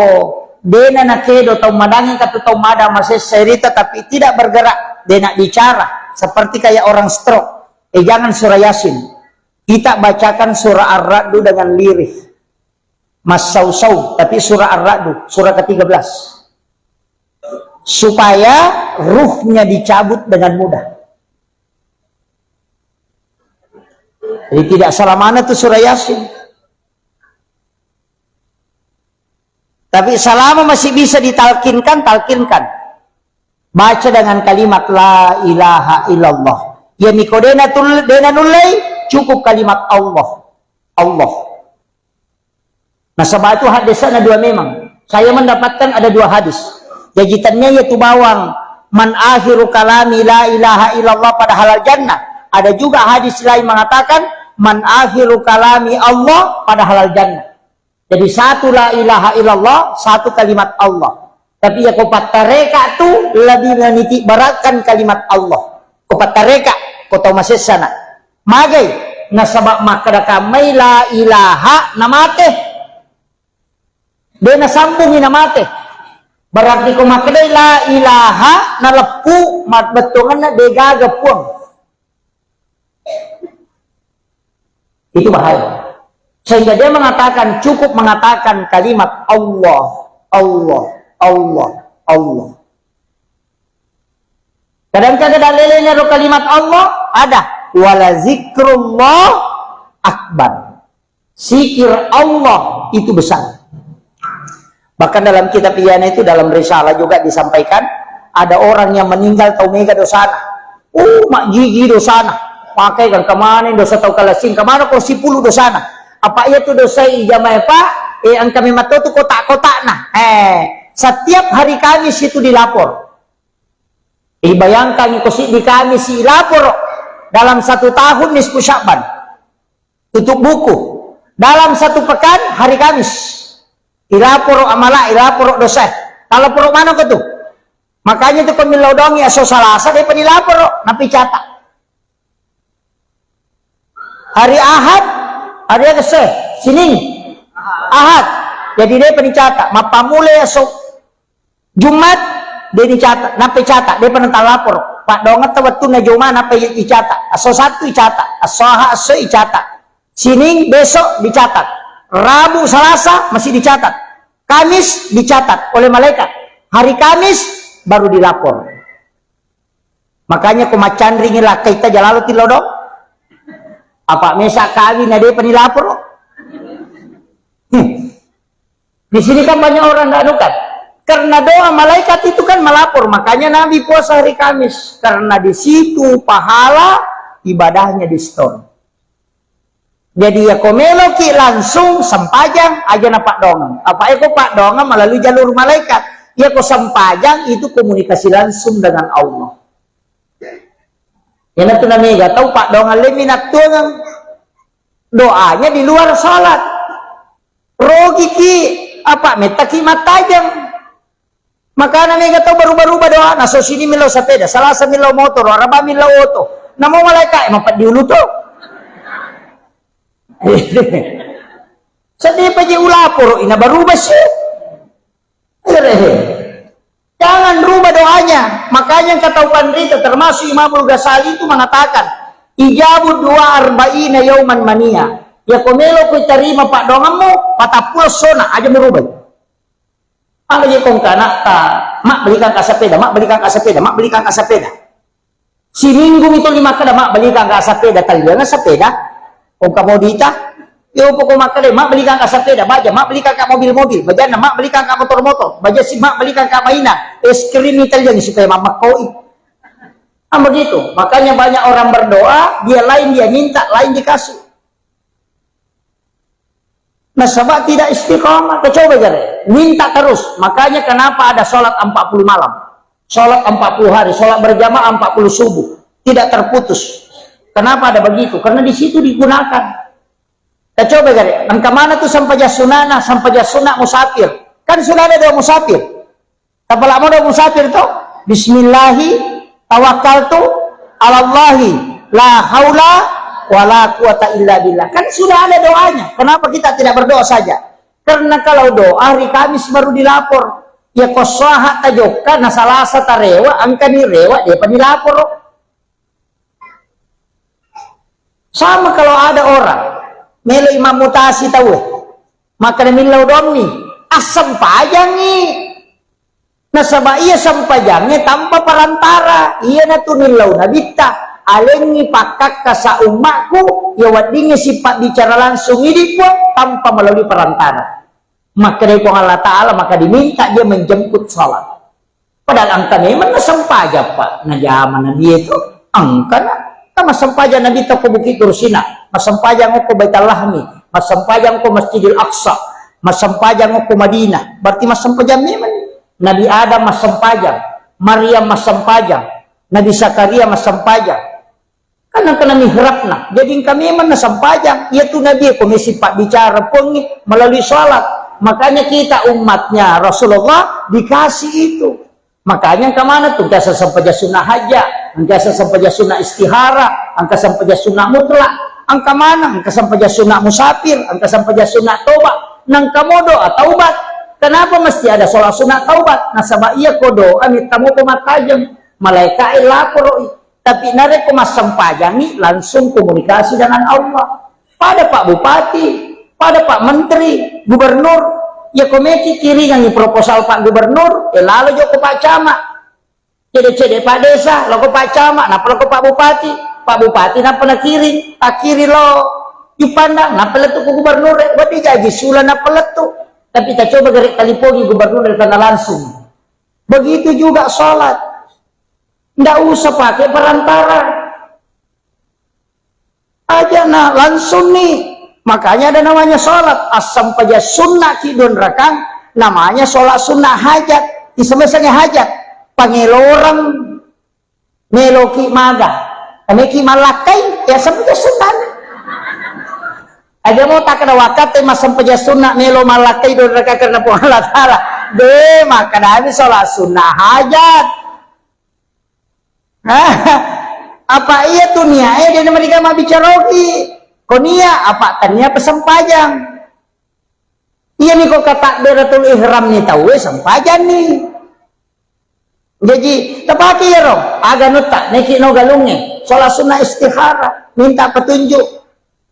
dena nakedo tau madangi, katu tau madang masessa rita, tapi tidak bergerak, dena bicara, seperti kayak orang stroke. Eh, jangan surah Yasin. Kita bacakan surah Ar-Ra'du dengan lirih. Massau-sau, tapi surah Ar-Ra'du, surah ketiga belas. Supaya ruhnya dicabut dengan mudah. Jadi tidak salah mana tuh surah Yasin. Tapi selama masih bisa ditalkinkan, talkinkan. Baca dengan kalimat la ilaha illallah. Ya miko dena tul-, dena nullei, cukup kalimat Allah. Allah. Nasaba itu hadisnya dua memang. Saya mendapatkan ada dua hadis. Jaji tania ya tu bawang, "Man akhiru kalami la ilaha illallah pada halal jannah." Ada juga hadis lain mengatakan, "Man akhiru kalami Allah pada halal jannah." Jadi satu la ilaha illallah, satu kalimat Allah. Tapi ya ko pattareka tu lebih meniti beratkan kalimat Allah. Ko pattareka, ko tau masessana. Magai, nasaba makkeda kammai la ilaha namate. De nasambungi namate. Berarti ko makkedai la ilaha naleppu, mabbettuangenna de gaga puang. Itu bahaya. Sehingga dia mengatakan, cukup mengatakan kalimat Allah, Allah, Allah, Allah. Kadang-kadang dalilnya ro kalimat Allah ada, wala zikrullah akbar. Zikir Allah itu besar. Bahkan dalam kitab Iyana itu, dalam risalah juga disampaikan, ada orang yang meninggal tau mega dosana. Uh, majjiji dosana. Pakai kan kemana dosa tau kalasing, kemana ko sipulu dosana. Apa iya tu dosa ijamai, Pak? Eh, engka memang tu kotak-kotakna. Eh, setiap hari Kamis itu dilapor. Eh, bayangkan ko siddi Kamis ilapor dalam satu tahun nisfu Sya'ban. Tutup buku. Dalam satu pekan, hari Kamis. Ilaporo amala, ilaporo dosa. Talaporo maneng ko tu. Makanya tu ko millau dongi aso Salasa, de pa nilaporo, napi catat. Hari Ahad, hari Agese, Sining, Ahad. Jadi de pa nicatat. Mappamulai aso Jumat, de nicatat, nappa icatat, de pa natalaporo. Paddoangetta wettunna Juma, nappa i-, icatat. Asso Sattu icatat, asso Aha, asso icatat. Sining, besok dicatat. Rabu, Salasa masih dicatat. Kamis dicatat oleh malaikat. Hari Kamis baru dilapor. Makanya ko maccanringi lakkaita jalalo tilodong. Apa mesa kawin na depa nilaporo. Hmm. Di sini kan banyak orang nggak anu kan. Karena doa malaikat itu kan melapor, makanya Nabi puasa hari Kamis. Karena di situ pahala ibadahnya di store. Jadi ya ko meloki langsung sempajang aja na paddoangeng. Apa eko paddoangeng melalui jalur malaikat. Ya ko sempajang itu komunikasi langsung dengan Allah. Iyanatu namega tau paddoangeng le minattuangeng. Doanya di luar salat. Rogiki apa mettaki mattajeng. Makana mega tau baruba-ruba doa, naso sini millau sepeda, Salasa millau motoro, Araba millau oto. Namo malaika e mapeddi ulu to. Sedih paji ulaporo ina baruba si. Jangan rubah doanya. Makanya kata panrita, termasuk Imamul Ghazali itu mengatakan, "Ijabu dua arba'ina yauman mania." Ya ko melo ko tarima paddoangemmu, patappulo sona aja merubah. Aga je kong kanakta, "Mak, belikan ka sepeda, Mak, belikan ka sepeda, Mak, belikan ka sepeda." Siminggu mito lima kada, "Mak, belikan ka sepeda." Taliana sepeda. Kong ka modita. Yo poko makkeda, "Mak, belikan ka sepeda." Baja, "Mak, belikan ka mobil-mobil." Bajanna, "Mak, belikan ka motor-motor." Baja si, "Mak, belikan ka mainan." Es krim Italian supaya mammekoi. Ah, begitu. Makanya banyak orang berdoa, dia lain dia minta, lain dikasih. Nasaba tidak istiqomah, coba jare, minta terus. Makanya kenapa ada sholat empat puluh malam, sholat empat puluh hari, sholat berjamaah empat puluh subuh. Tidak terputus. Kenapa ada begitu? Karena di situ digunakan. Kita coba gare, engka mana tu sempajang sunana, sempajang sunna musafir. Kan sudah ada doa musafir. Tapalamo doa musafir to? Bismillahi tawakkaltu alallahi la haula wala quwata illa billah. Kan sudah ada doanya. Kenapa kita tidak berdoa saja? Karena kalau doa hari Kamis baru dilapor. Ya ko swaha tajokka na Salasa tarewa, engkani rewa, depa dilaporo. Sama kalau ada orang melo imam mutasi tauwe, maka millau dommi, assempajangi. Nasaba iya sempajangnge tanpa perantara, iyanatu millau nabitta, alengngi pakkakkasa ummakku, iya weddingngi sipabbicara langsung idi Puang tanpa melalui perantara. Makkedai Puang Allah Ta'ala, maka diminta dia menjemput salat. Padahal engka memang nasempajang, Pak. Najama Nabi itu engka na. Kan massempajang Nabi to ko Bukit Tursina, massempajang ko Baitul Lahmi, massempajang ko Masjidil Aqsa, massempajang ko Madinah. Berarti massempajang memang. Nabi Adam massempajang, Maryam massempajang, Nabi Zakaria massempajang. Kan engka na mihrabna. Jadi engka memang nasempajang. Iya tu Nabi ko mesi pabbicara Puangnge melalui salat. Makanya kita umatnya Rasulullah dikasih itu. Makanya engka mana tu engka sempajang sunnah hajat, engka sempajang sunnah istihara, engka sempajang sunnah mutlak, engka mana, engka sempajang sunnah musafir, engka sempajang sunnah toba, nengka mo doa taubat. Kenapa mesti ada sholat sunnah taubat? Nasaba iya ko doa mitta mo pemattajeng, malaika e laporo i. Tapi narekko massempajangi, langsung komunikasi dengan Allah. Pada Pak Bupati, pada Pak Menteri, Gubernur, ya ko meki kiringangi proposal Pak Gubernur, eh lalo joko Pak Camat. Cede-cede Pak Desa, loko Pak Camat, napa loko Pak Bupati. Pak Bupati napa nakiring, takiring lo Ipandang, napa lettu ku Gubernur, eh, wadi jaji sula napa lettu. Tapi ta coba gare talipongi Gubernur tanah langsung. Begitu juga sholat. Ndak usah pakai perantara. Aja na langsung nih. Makanya ada namanya sholat. Asam paja sunnah ki don rakang, namanya sholat sunnah hajat. Iseme-seme hajat. Pangelorang meloki maga. Meki malakkai, ya asam paja sunnah. Aja mau tak ada waktu, eh, masam paja sunnah, melo malakkai don rakang karena Puang Allah Ta'ala. Deh, makanya ini sholat sunnah hajat. Apa iya tu nia, eh, dia nama diga mabbicara ogi. Ko nia, apa tania pesempajang. Iya ni ko kata beratul ihram ni tau, eh, sempajang ni. Jadi, tapake iyaro, aga nutta, neki no galungnge, sholat sunnah istihara, minta petunjuk.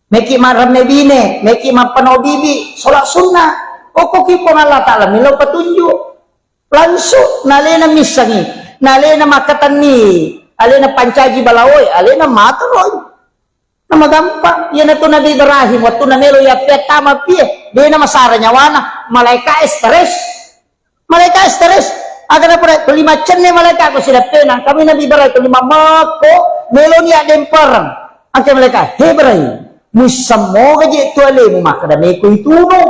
Meki maremme bine, meki mappano bibi, sholat sunnah. Okko ki Puang Allah Ta'ala, milo petunjuk. Langsung, nalena missengi, nalena makkatenni, alena pancaji balaoe, alena matoroi. Nama gampang, iyanatu Nabi Ibrahim, waktu namelo yappettama pie, dena masara nyawana, malaika e stres. Malaika e stres, aga napura, kelima cenne malaika ko sidappena, kami Nabi Ibrahim kelima mako, meloni addempereng. Angke malaika, "He Ibrahim, muissammoga je tu alemu, makkeda meko ituno."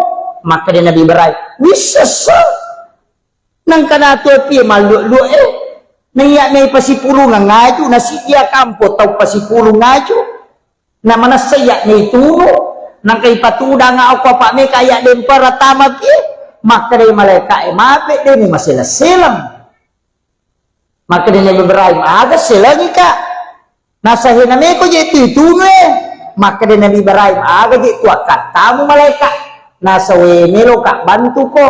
Makkeda Nabi Ibrahim, "Wissessa." Nangka natue pie malluak-luak e. Naiya mei pasipulung ngaju, nasidia kampo tau pasipulung ngaju. Na manessa iya mei tunu, nangka ipatudanga okko apa meka iya dempara tama pie. Makkeda malaika e, "Mape deni maseleng-seleng." Makkeda Nabi Ibrahim, "Aga selengi ka?" Nasa, "Hena meko je tu itunu e." Makkeda Nabi Ibrahim, "Aga je tu akkattamu malaika?" Nasa, "We, meloka bantuko,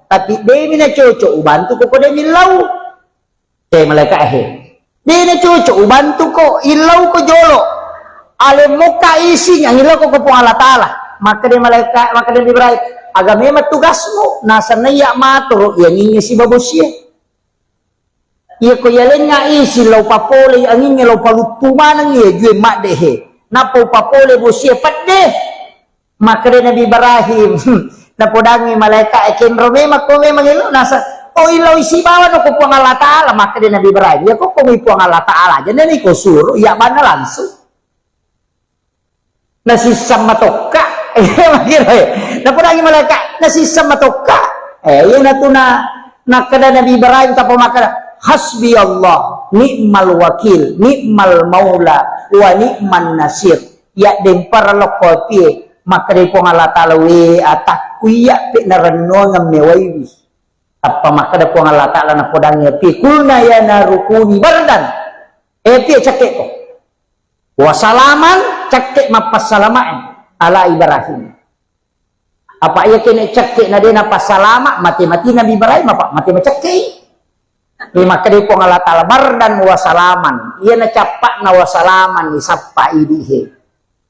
tapi demi na cocok ubantuko ko demi lau." Eh, malaika, "He, de na cocok ubantuko, illau ko jolo. Ale mokka ising angillau ko Puang Allah Ta'ala." Makkeda malaika, makkeda Nabi Ibrahim, "Aga memang tugasmu?" Nasa, "Naiya matoro iyanginge sibabosie." Iya ko yalengnga isi lao papolei angingnge lao paluttu maneng iya jue maddehe. Nappa upapole bosie pedde. Makkeda Nabi Ibrahim, napodangi malaika e, "Kenro memang ko memang elo?" Nasa, "Oh, illau isi bawa no ko Puang Allah Ta'ala." Makkeda Nabi Ibrahim, "Ya ko ko mi Puang Allah Ta'ala aja, nani ko suruh, iya banna langsung." Nasisseng matokka. Makkirai. Napodangi malaika, nasisseng matokka. Eh, iyanatu na, nakkeda Nabi Ibrahim tappa makkeda, "Hasbi Allah, Ni'mal wakil, ni'mal maula, wa ni'man nasir. Iya dempara lokko apie, makkeda Puang Allah Ta'ala, we atakku iya pe narennuangeng mewaiwi. Tappa makkeda Puang Allah Ta'ala napodangi apie, kulna ya naru kuni bardan. Eh, apie, cekke ko. Wa salaman, cekke mappassalamae ala Ibrahim. Apa iya kene cekke na de napassalama, mate-mati Nabi Ibrahim apa mate macekkei. Iya makkeda Puang Allah Ta'ala, bardan wa salaman. Iya na cappa'na wa salaman, isappa idi he.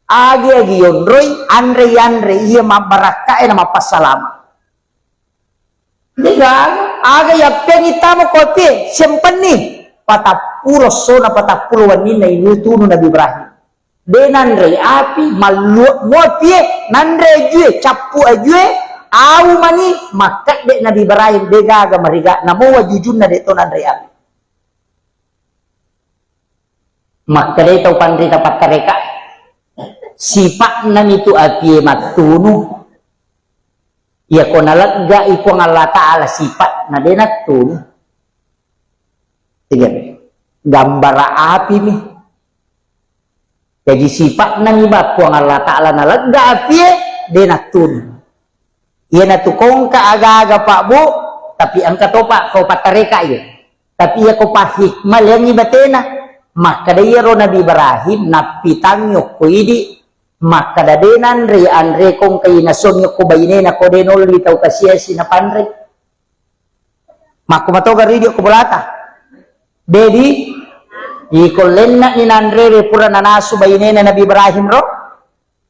Agi-agi yonroi, anre-anre, iya mabbarakkae na mappassalama. Degaga, aga yappeangi tama ko apie, sempenni. Patappulo essona, patappulo wenninna inui tunu Nabi Ibrahim. De nanrei api, malluwa muapie, nanre ajue, cappu ajue, au mani, makkedde Nabi Ibrahim, degaga mariga, namo wajujunna de to nanrei api. Makkedai tau panrita pattareka, sipa'nami tu apie mattunu. Iyako naleggai Puang Allah Ta'ala sipa'na, de nattunu. Tiga. Gambara api mi. Jaji sipa'nami ba Puang Allah Ta'ala nalegga apie, de nattunu. Iyanatu kongka aga-aga, Pak, Bu, tapi engka topa ko pattareka iya. Tapi iya ko pahikmah, leangi batena. Makkeda iyaro Nabi Ibrahim, nappitangngi okko idi, makkeda de nanre, anre kongka inasongi okko bainena, ko de nolli tau kasiasi napanre. Makko matoga ridio ko bolata. Dedi, iko lenna'ni nanrewe pura nanasu bainena Nabi Ibrahim ro.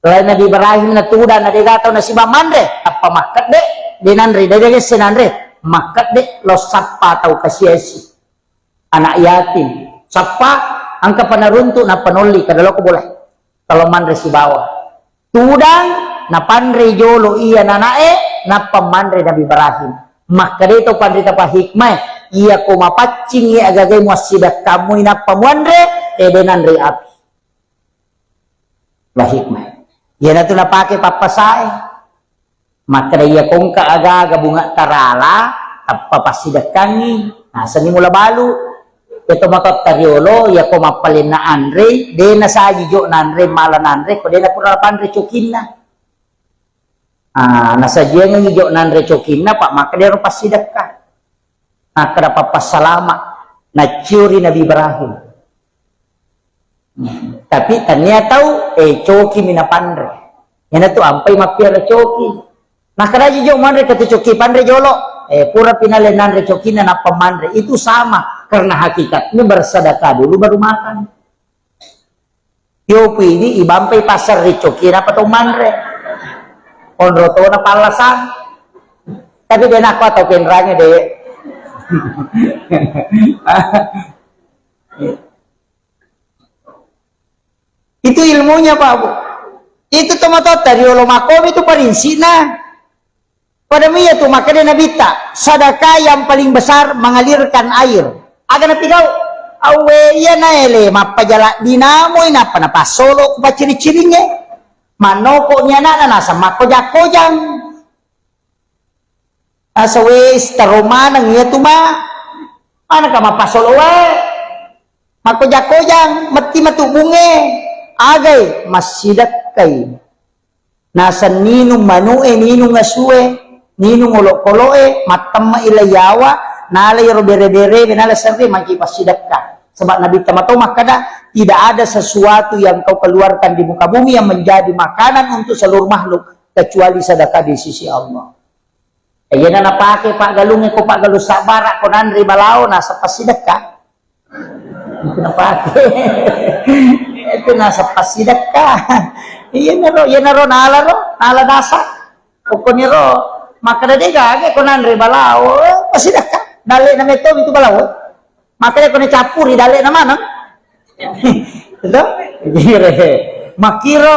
Lain Nabi Ibrahim na tudang na dega tau nasiba manre, tappa makkedde, de nanre, de degesse nanre, makkedde lo sappa tau kasiasi. Anak yatim. Sappa, angka panaruntu, nappa nolli, kada loko bola. Talo manre sibawa. Tudang, napanre jolo iya nanae, nappa manre Nabi Ibrahim. Makkeda to panrita pahikmah, iya ko mapaccing iya agagai muassidakkamu, nappa muanre, ede nanre api. Pahikmah. Iyanatu napake pappasae. Makkeda iya kongka aga-aga bunga tarala, tappa passidekkangngi, nasenni mula balu. Iya to matotta riolo, iya ko mappalenna anre, de nasaji jo nanre, mala nanre, ko de napura panre cokinna. Ah, nasajiangengngi jo nanre cokinna, Pak, makkeda ero passidekka. Nakkeda pappassalama, nacciuri Nabi Ibrahim. Tapi tania tau, eh, coki mi napanre. Iyanatu ampai mappiara coki. Nakkeda ji jo manre katu coki panre jolo. Eh, pura pinale nanre cokinna nappa manre. Itu sama, karena hakikatnya bersedekah dulu baru makan. Yopu ini ibampai pasar ri coki napa to manre. Onro tona pallasang. Tapi de nakko atau penrange de. Itu ilmunya, Pak, Bu. Itu tomatotta riolo makomi itu parinsina. Pada mia tu makkeda Nabitta, sedekah yang paling besar mengalirkan air. Aga napigau? Awe iya naele mappajala dinamoi nappa napassolo ku pacciri-ciringnge. Mannoko ni anakna naseng makkoja-kojang. Asa wes taro maneng iya tu ma. Manaka mappasolo wae. Makkoja-kojang, metti matu bunge. Agai massidekkai. Naseng ninung manu'e, ninung asue, ninung olokolo'e, mattemme'i lai yawa, nala iyaro bere-berewe, nala serre, magi passidekka. Sebab Nabi Tamato makkeda, tidak ada sesuatu yang kau keluarkan di muka bumi yang menjadi makanan untuk seluruh makhluk kecuali sedekah di sisi Allah. Iyana napake paggalungnge ko paggalung sabbara ko nanre balao naseng passidekka. Itu napake. Itu naseng passidekka. Iyanaro, iyanaro nalaro, nala nasa. Pokokniro makkeda de gaga ko nanre balao, passidekka. Dalle na metto itu balao. Makkeda ko nacappuri dalle na maneng. Itu? Makkiro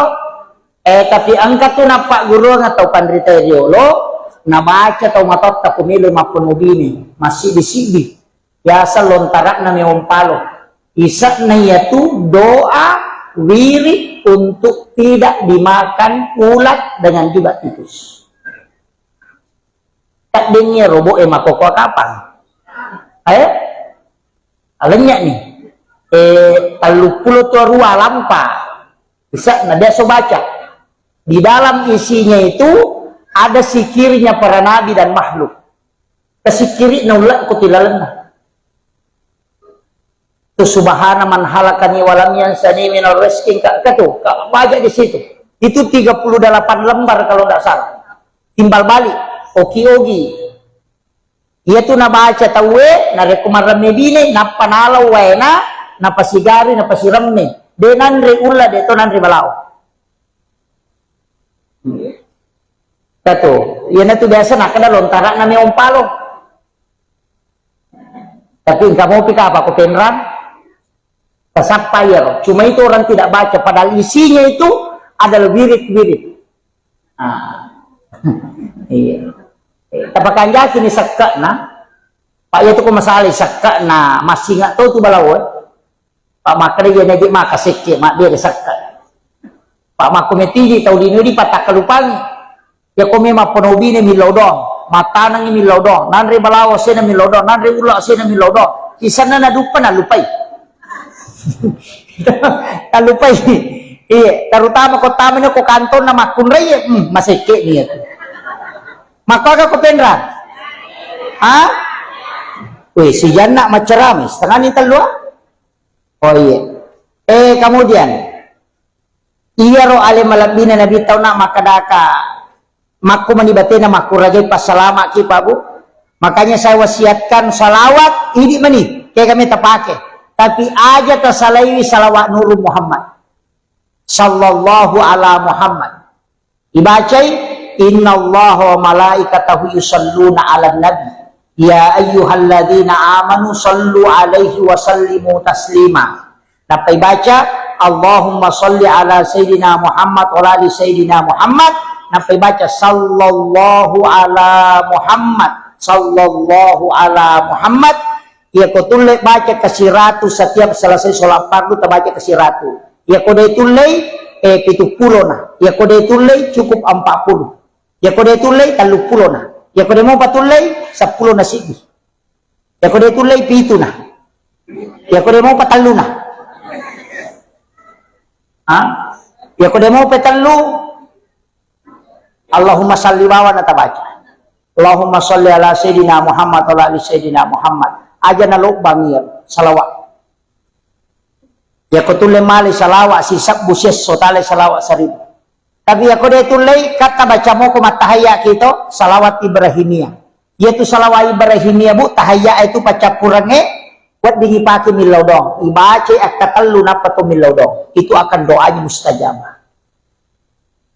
Eh, tapi engka tu nappagguruang tau panrita riolo, nabaca tau matotta ko melo mapponobini, massiddi-siddi. Biasa lontara'na meong palo. Ise'na iyatu doa wirid untuk tidak dimakan ulat dengan juga tikus. Taddengngi robo'e makkokkoe kapang. Eh? Alennye ni. Eh, telluppulo dua lampa. Bisa, na biasa baca. Di dalam isinya itu ada zikirnya para nabi dan makhluk. Tasikiri na ulle' ko tilalenna. Tu subhana man halakani walam yansani minal rizqi ka, ka tu, ka baca di situ. Itu tiga puluh delapan lembar kalau ndak salah. Timbal balik, oki-ogi. Iya tu nabaca tauwe, narekko marremme bine, nappa nalau waena, napasigari, napasiremme. De nanre ulla, de to nanre balao. Katu, iyana tu biasa nakkeda lontara'na meong palo. Tapi engka mopi kapa ko penrang? Tasappa iyaro. Cuma itu orang tidak baca, padahal isinya itu adalah wirid-wirid. Ah. Iya. Eh, tapakanjaki ni sekke'na. Pak, iya tu ko masalah sekke'na, massinga to tu balawo. Pak, makkeda iya naji maka sekke, mabbere sekka. Pak, makko metiji tau lino di patakkalupangi. Iya ko memang ponobine millau dong, matanangi millau dong, nanre balawo sena millau dong, nanre ulla sena millau dong. Sisenna naduppa nalupai. Nalupai. Iya, terutama ko tamani ko kantonna makkunrai, hmm, masekke ni iya tu. Makko aga ko penra? Ha? Weh, sijanna macerame, setengah ni tellu, ah? Oh iya. Eh, kemudian, iyaro ale malebbina Nabi tau na makkadaka, makko mani batena makkuragai passalama ki, Pak Bu. Makanya saya wasiatkan salawat, idi mani, kayak kami tapake. Tapi aja tasalaiwi salawat Nurul Muhammad. Sallallahu ala Muhammad. Ibacai, "Innallaha wa malaikatahu yusalluna 'alan nabi, ya ayyuhalladzina amanu sallu 'alaihi wa sallimu taslima." Nappa ibaca, "Allahumma salli ala sayyidina Muhammad wa ala ali sayyidina Muhammad." Nappa ibaca, "Sallallahu ala Muhammad, sallallahu ala Muhammad." Iyako tulle baca kasiratu setiap selesai sholat fardu, tabaca kasiratu. Iyako de tullei, eh, pitu pulo na. Iyako de tullei, cukup empat puluh. Iyako de tullei, tellu pulo na. Iyako de mopa tullei, seppulo na siddi. Iyako de tullei, pitu na. Iyako de mopa tellu na. Ha? Iyako de mopa tellu, Allahumma salli bawa na tabaca. Allahumma salli ala Sayyidina Muhammad wa ala ali Sayyidina Muhammad. Aja na lobbang iya salawat. Iyako tulle male salawat sisebbu siesso tale salawat seribu. Tapi iyako de tullei, katta baca moko mattahayya kito salawat Ibrahimiyah. Iyatu salawat Ibrahimiyah, Bu, tahayya itu paccappurengnge, weddingi pake millau dong. Ibacai akkatellu nappa to millau dong. Itu akan doanya mustajabah.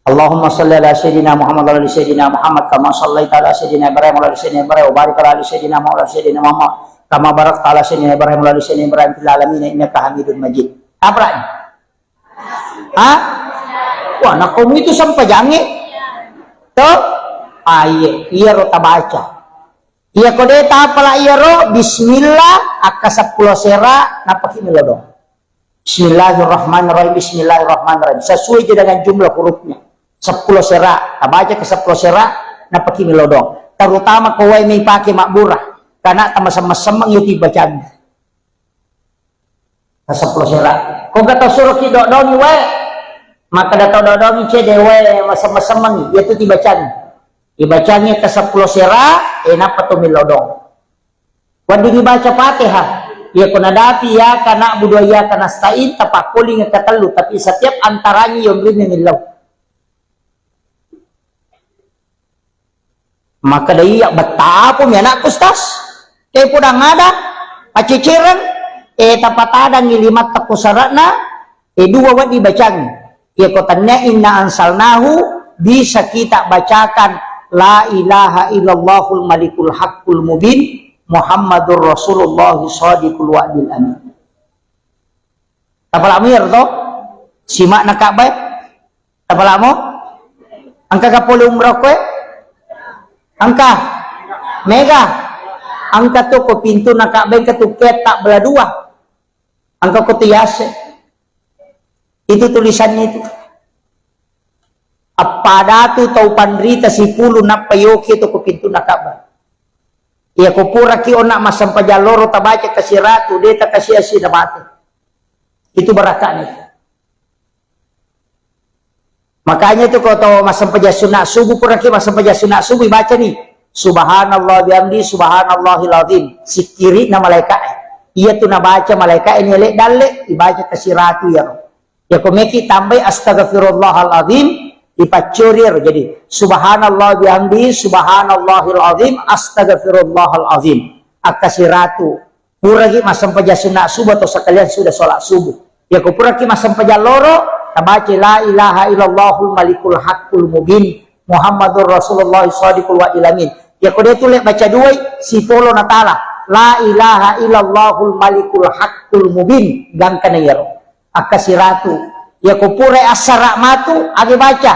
Allahumma salli ala Sayyidina Muhammad wa ala ali Sayyidina Muhammad kama sallaita ala Sayyidina Ibrahim wa ala ali Sayyidina Ibrahim wa barik ala ali Sayyidina Muhammad wa ala ali Sayyidina Muhammad kama barakta ala Sayyidina Ibrahim wa ala ali Sayyidina Ibrahim fil alamin innaka Hamidun Majid. Apa? Ha? Wah, nakkomu itu sempajangnge. To? Ah, iya, iyaro tabaca. Iyako de tapala iyaro, bismillah, akka seppulo sera, napaki milodong. Bismillahirrahmanirrahim, bismillahirrahmanirrahim. Sesuai je dengan jumlah hurufnya. Seppulo sera, tabaca ke seppulo sera, napaki milodong. Terutama ko wae mai pake mabbura, karena tamasem-masemmeng itu bacaan. Ka seppulo sera. Ko ga tau suro ki dodongi wae. Maka da tau dodongi cede wae masem-masemmengi. Iya tu tibacangi. Ibacangi ka seppulo sera, e nappa to milodong. Wedding ibaca Fatihah. Iya ko nadapi iyyaka na'budu wa iyyaka nasta'in, tapakkoling ke tellu, tapi setiap antaranya yonrimi millau. Maka da iya, bettapumi anakku, Ustaz. Ke podang ada, pacecereng, e tapatadangi lima tekku sarana, e dua wedding bacangi. Iya ko tanya inna ansalnahu, bisa kita bacakan la ilaha illallahul malikul haqqul mubin, Muhammadur Rasulullah shadiqul wa'dil amin. Tapalamu iyaro to? Simakna Ka'bah e? Tapalamu? Engka ga pole umrah koe? Engka? Mega? Engka tu ko pintu na Ka'bah, engka tu peta bela dua. Engka ko tu yase. Itu tulisannya itu. Appada tu tau panrita sipulu nappa yoki tu ko pintu na Ka'bah. Iya, ko puraki onna massempajang loro tabaca kasiratu, de takasiasi namate. Itu barakani. Makanya itu ko to massempajang sunna subuh, puraki massempajang sunna subuh, ibacani, "Subhanallah bihamdi, subhanallahil azim." Sikkiri'na malaika'e. Iya tu nabaca malaika'e ni ele dalle, ibaca kasiratu iyaro. Yako meki tambai astaghfirullahal azim, ipaccori ero. Jadi, subhanallah bihamdi, subhanallahil azim, astaghfirullahal azim. Akkasiratu. Puraki massempajang sunna subuh atau sekalian sudah sholat subuh. Yako puraki massempajang loro, tabaca la ilaha illallahul malikul haqqul mubin, Muhammadur Rasulullah shadiqul wa'dil amin. Yako de tulle baca duai, sipolo natala. La ilaha illallahul malikul haqqul mubin. Gangkana iyaro. Akkasiratu. Yako pura assara matu, age baca.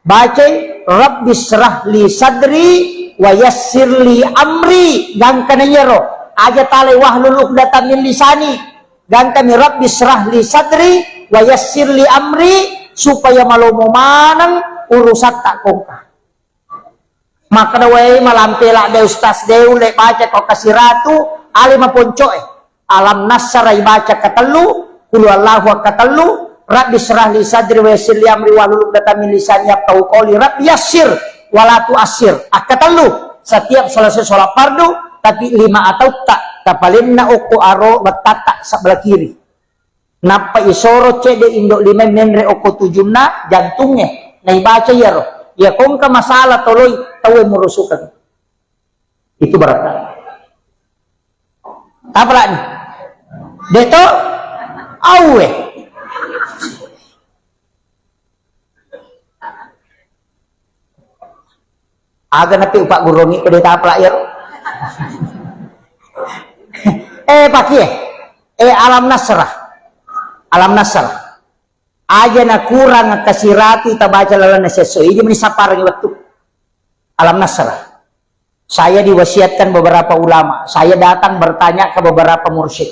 Bacai, "Rabbi syrah li sadri wa yassir li amri." Gangkana iyaro. Aja talai, "Wahlul uqdatam min lisani." Gangkami, "Rabbi syrah li sadri wa yassir li amri," supaya malomo maneng urusatta kongka. Makkeda, "Wae, malampe ladde Ustaz, de ulle baca ko kasiratu, ale maponcoe." Alam Nasra ibaca katellu, Qul huwallahu akkatellu, Rabbi syrah li sadri wa yassir li amri wahlul uqdatam min lisani yafqahu qawli, Rabbi yassir wa la tu'assir akkatellu. Setiap selesai sholat fardu, tapi lima atautta kapalenna okko aro wettatta sebelah kiri. Nappa isoro cedde indo lima menre okko tujunna jantungnge, naibaca iyaro. Iya kongka masalah toloi tauwe murusukeng. Itu berkah. Tapalani. Deto auwe. Aga napi upagguruangngi ko de tapala iyaro. Eh, pakie. Eh, Alam Nasrah. Alam Nasrah. Aja nakurang kasiratu tabaca lalenna sesso. Idi meni sapparengngi wettu. Alam Nasrah. Saya diwasiatkan beberapa ulama. Saya datang bertanya ke beberapa mursyid.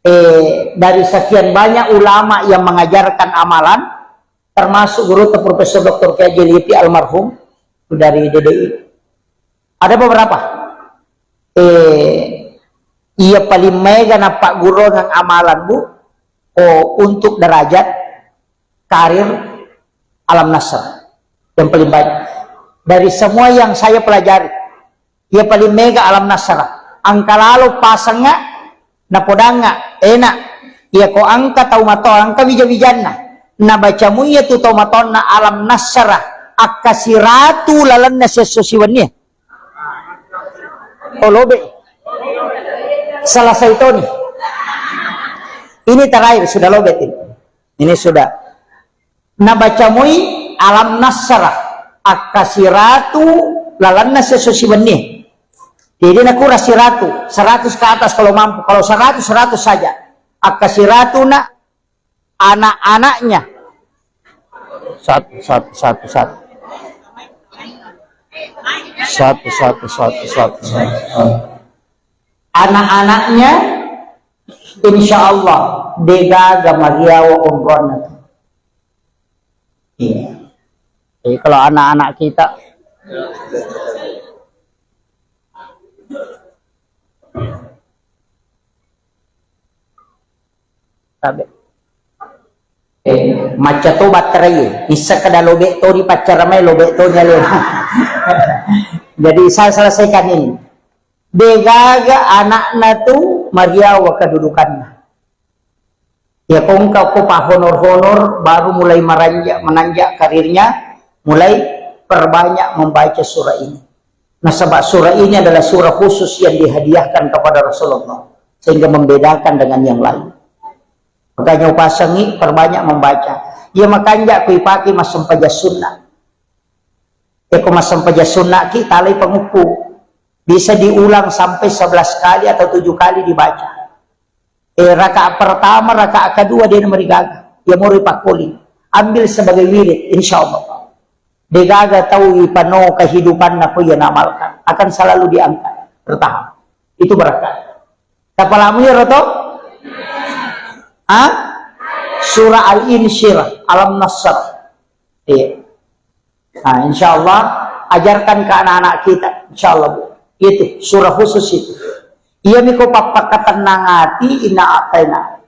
Eh, dari sekian banyak ulama yang mengajarkan amalan, termasuk guru Profesor Doktor Kiai Haji Lutfi almarhum, itu dari D D I. Ada beberapa. Eh, iya paling mega nappagguruang amalan, Bu, oh, untuk derajat karir Alam Nasr. Yang paling banyak. Dari semua yang saya pelajari, iya paling mega Alam Nasr. Angka lalo pasengnga, napodangnga, enak. Iya ko angka tau mato, angka wija-wijanna. Nabaca muiya tu tau matonna Alam Nasr. Akkasiratu lalenna sesso siwenni. Oh, lobe. Selesai toni. Ini terakhir, sudah lobe ini. Ini sudah. Nabaca mui Alam Nasrah, akkasiratu lalenna sesso siwenni. Jadi nakurang siratu, seratus ke atas kalau mampu. Kalau seratus, seratus saja. Akkasiratu na anak-anaknya. Satu, satu, satu, satu. Satu, satu, satu, satu, satu. Anak-anaknya, insya Allah, degaga mariawa umrohna. Iya. Jadi kalau anak-anak kita, tabe. Eh, macca to batterai, issa kada lobe to di paccara mai, lobe to nyale. Jadi saya selesaikan ini. Degaga anakna tu mariawa kedudukanna. Ya kongka ko pa honor-honor baru mulai meranja-, menanjak karirnya, mulai perbanyak membaca surah ini. Nasaba surah ini adalah surah khusus yang dihadiahkan kepada Rasulullah sehingga membedakan dengan yang lain. Makanya upasangi perbanyak membaca. Ya makanja ku ipake massempajang sunnah. Ya ko massempajang sunnah ki talai pangukku. Bisa diulang sampai sebelas kali atau tujuh kali dibaca. Eh, rakaat pertama, rakaat kedua dia nomor gaga. Ya mau ripakoli. Ambil sebagai wirid, insya Allah. Degaga tau ipano kehidupan nako ia namalkan. Akan selalu diangkat. Bertahan. Itu berkah. Tapalamu ya roto? Ah? Surah Al-Insyirah, Alam Nasr. Iya. Nah, insya Allah, ajarkan ke anak-anak kita, insya Allah, Bu. Itu surah khusus itu. Iya miko pappakatennang ati inna a'taina.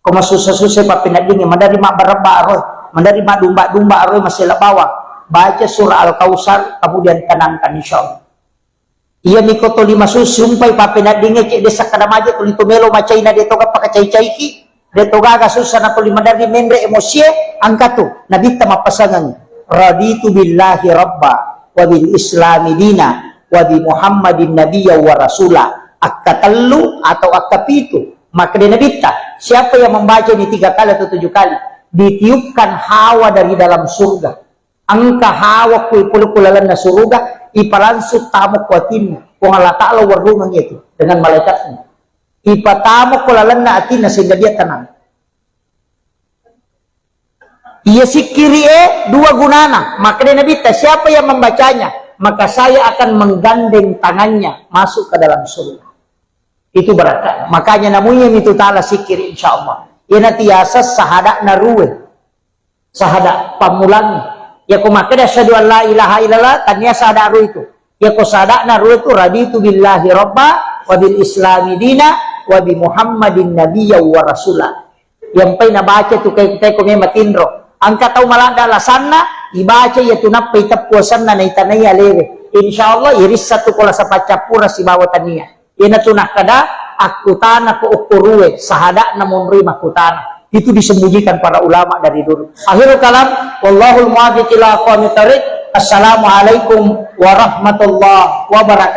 Ko masussa-sussa pappeneddingnge, maderri mabbarebba aroe, maderri madumba-dumba aroe, masela bawang. Baca surah Al-Kautsar, kemudian tenangkan, insya Allah. Iya miko toli masusumpai pappeneddingnge, cedde sakkada maje tuli to melo macaina de toga pakacai-caiki, de togaga sussa na toli maderri menre emosie, angkatu. Nabitta mappasangeng, "Raditu billahi rabba, wa bil islami dina, wa bi Muhammadin nabiyya wa rasula." Akkatellu atau akkapitu, makkeda Nabitta, siapa yang membaca ini tiga kali atau tujuh kali, ditiupkan hawa dari dalam surga. Engka hawa kui pole ku lalenna suruga, ipalangsung tamo ku atinna. Puang Allah Ta'ala warrungeng itu dengan malaikatnya. Ipatamo ku lalenna atinna sehingga dia tenang. Iya sikkiri e dua gunana. Makkeda Nabitta, siapa yang membacanya, maka saya akan menggandeng tangannya masuk ke dalam surga. Itu berkah. Makanya namunya mitu tala sikkiri, insya Allah. Iyana tiasa sahada'na rue. Sahada pammulangngi. Yako makkeda asyhadu an la ilaha illallah, tania sahada ru itu. Yako sahada'na ru itu, raditu billahi rabba, wa bil islami dina, wa bi Muhammadin nabiyya wa rasula. Yang pai nabaca tu kai kita ko memang tinro. Angka tau malanda alasanna, ibaca iya tu nappa iteppu asanna na itanai alewe. Insya Allah irissa tu kola sapaccappura sibawa tania. Iyanatu nakkeda, akkutana ko okko rue, sahada'na monroi makkutana. Itu disembunyikan para ulama dari dulu. Akhirul kalam, wallahul muwaffiq ila aqwamit thariq. Assalamualaikum warahmatullahi wabarakatuh.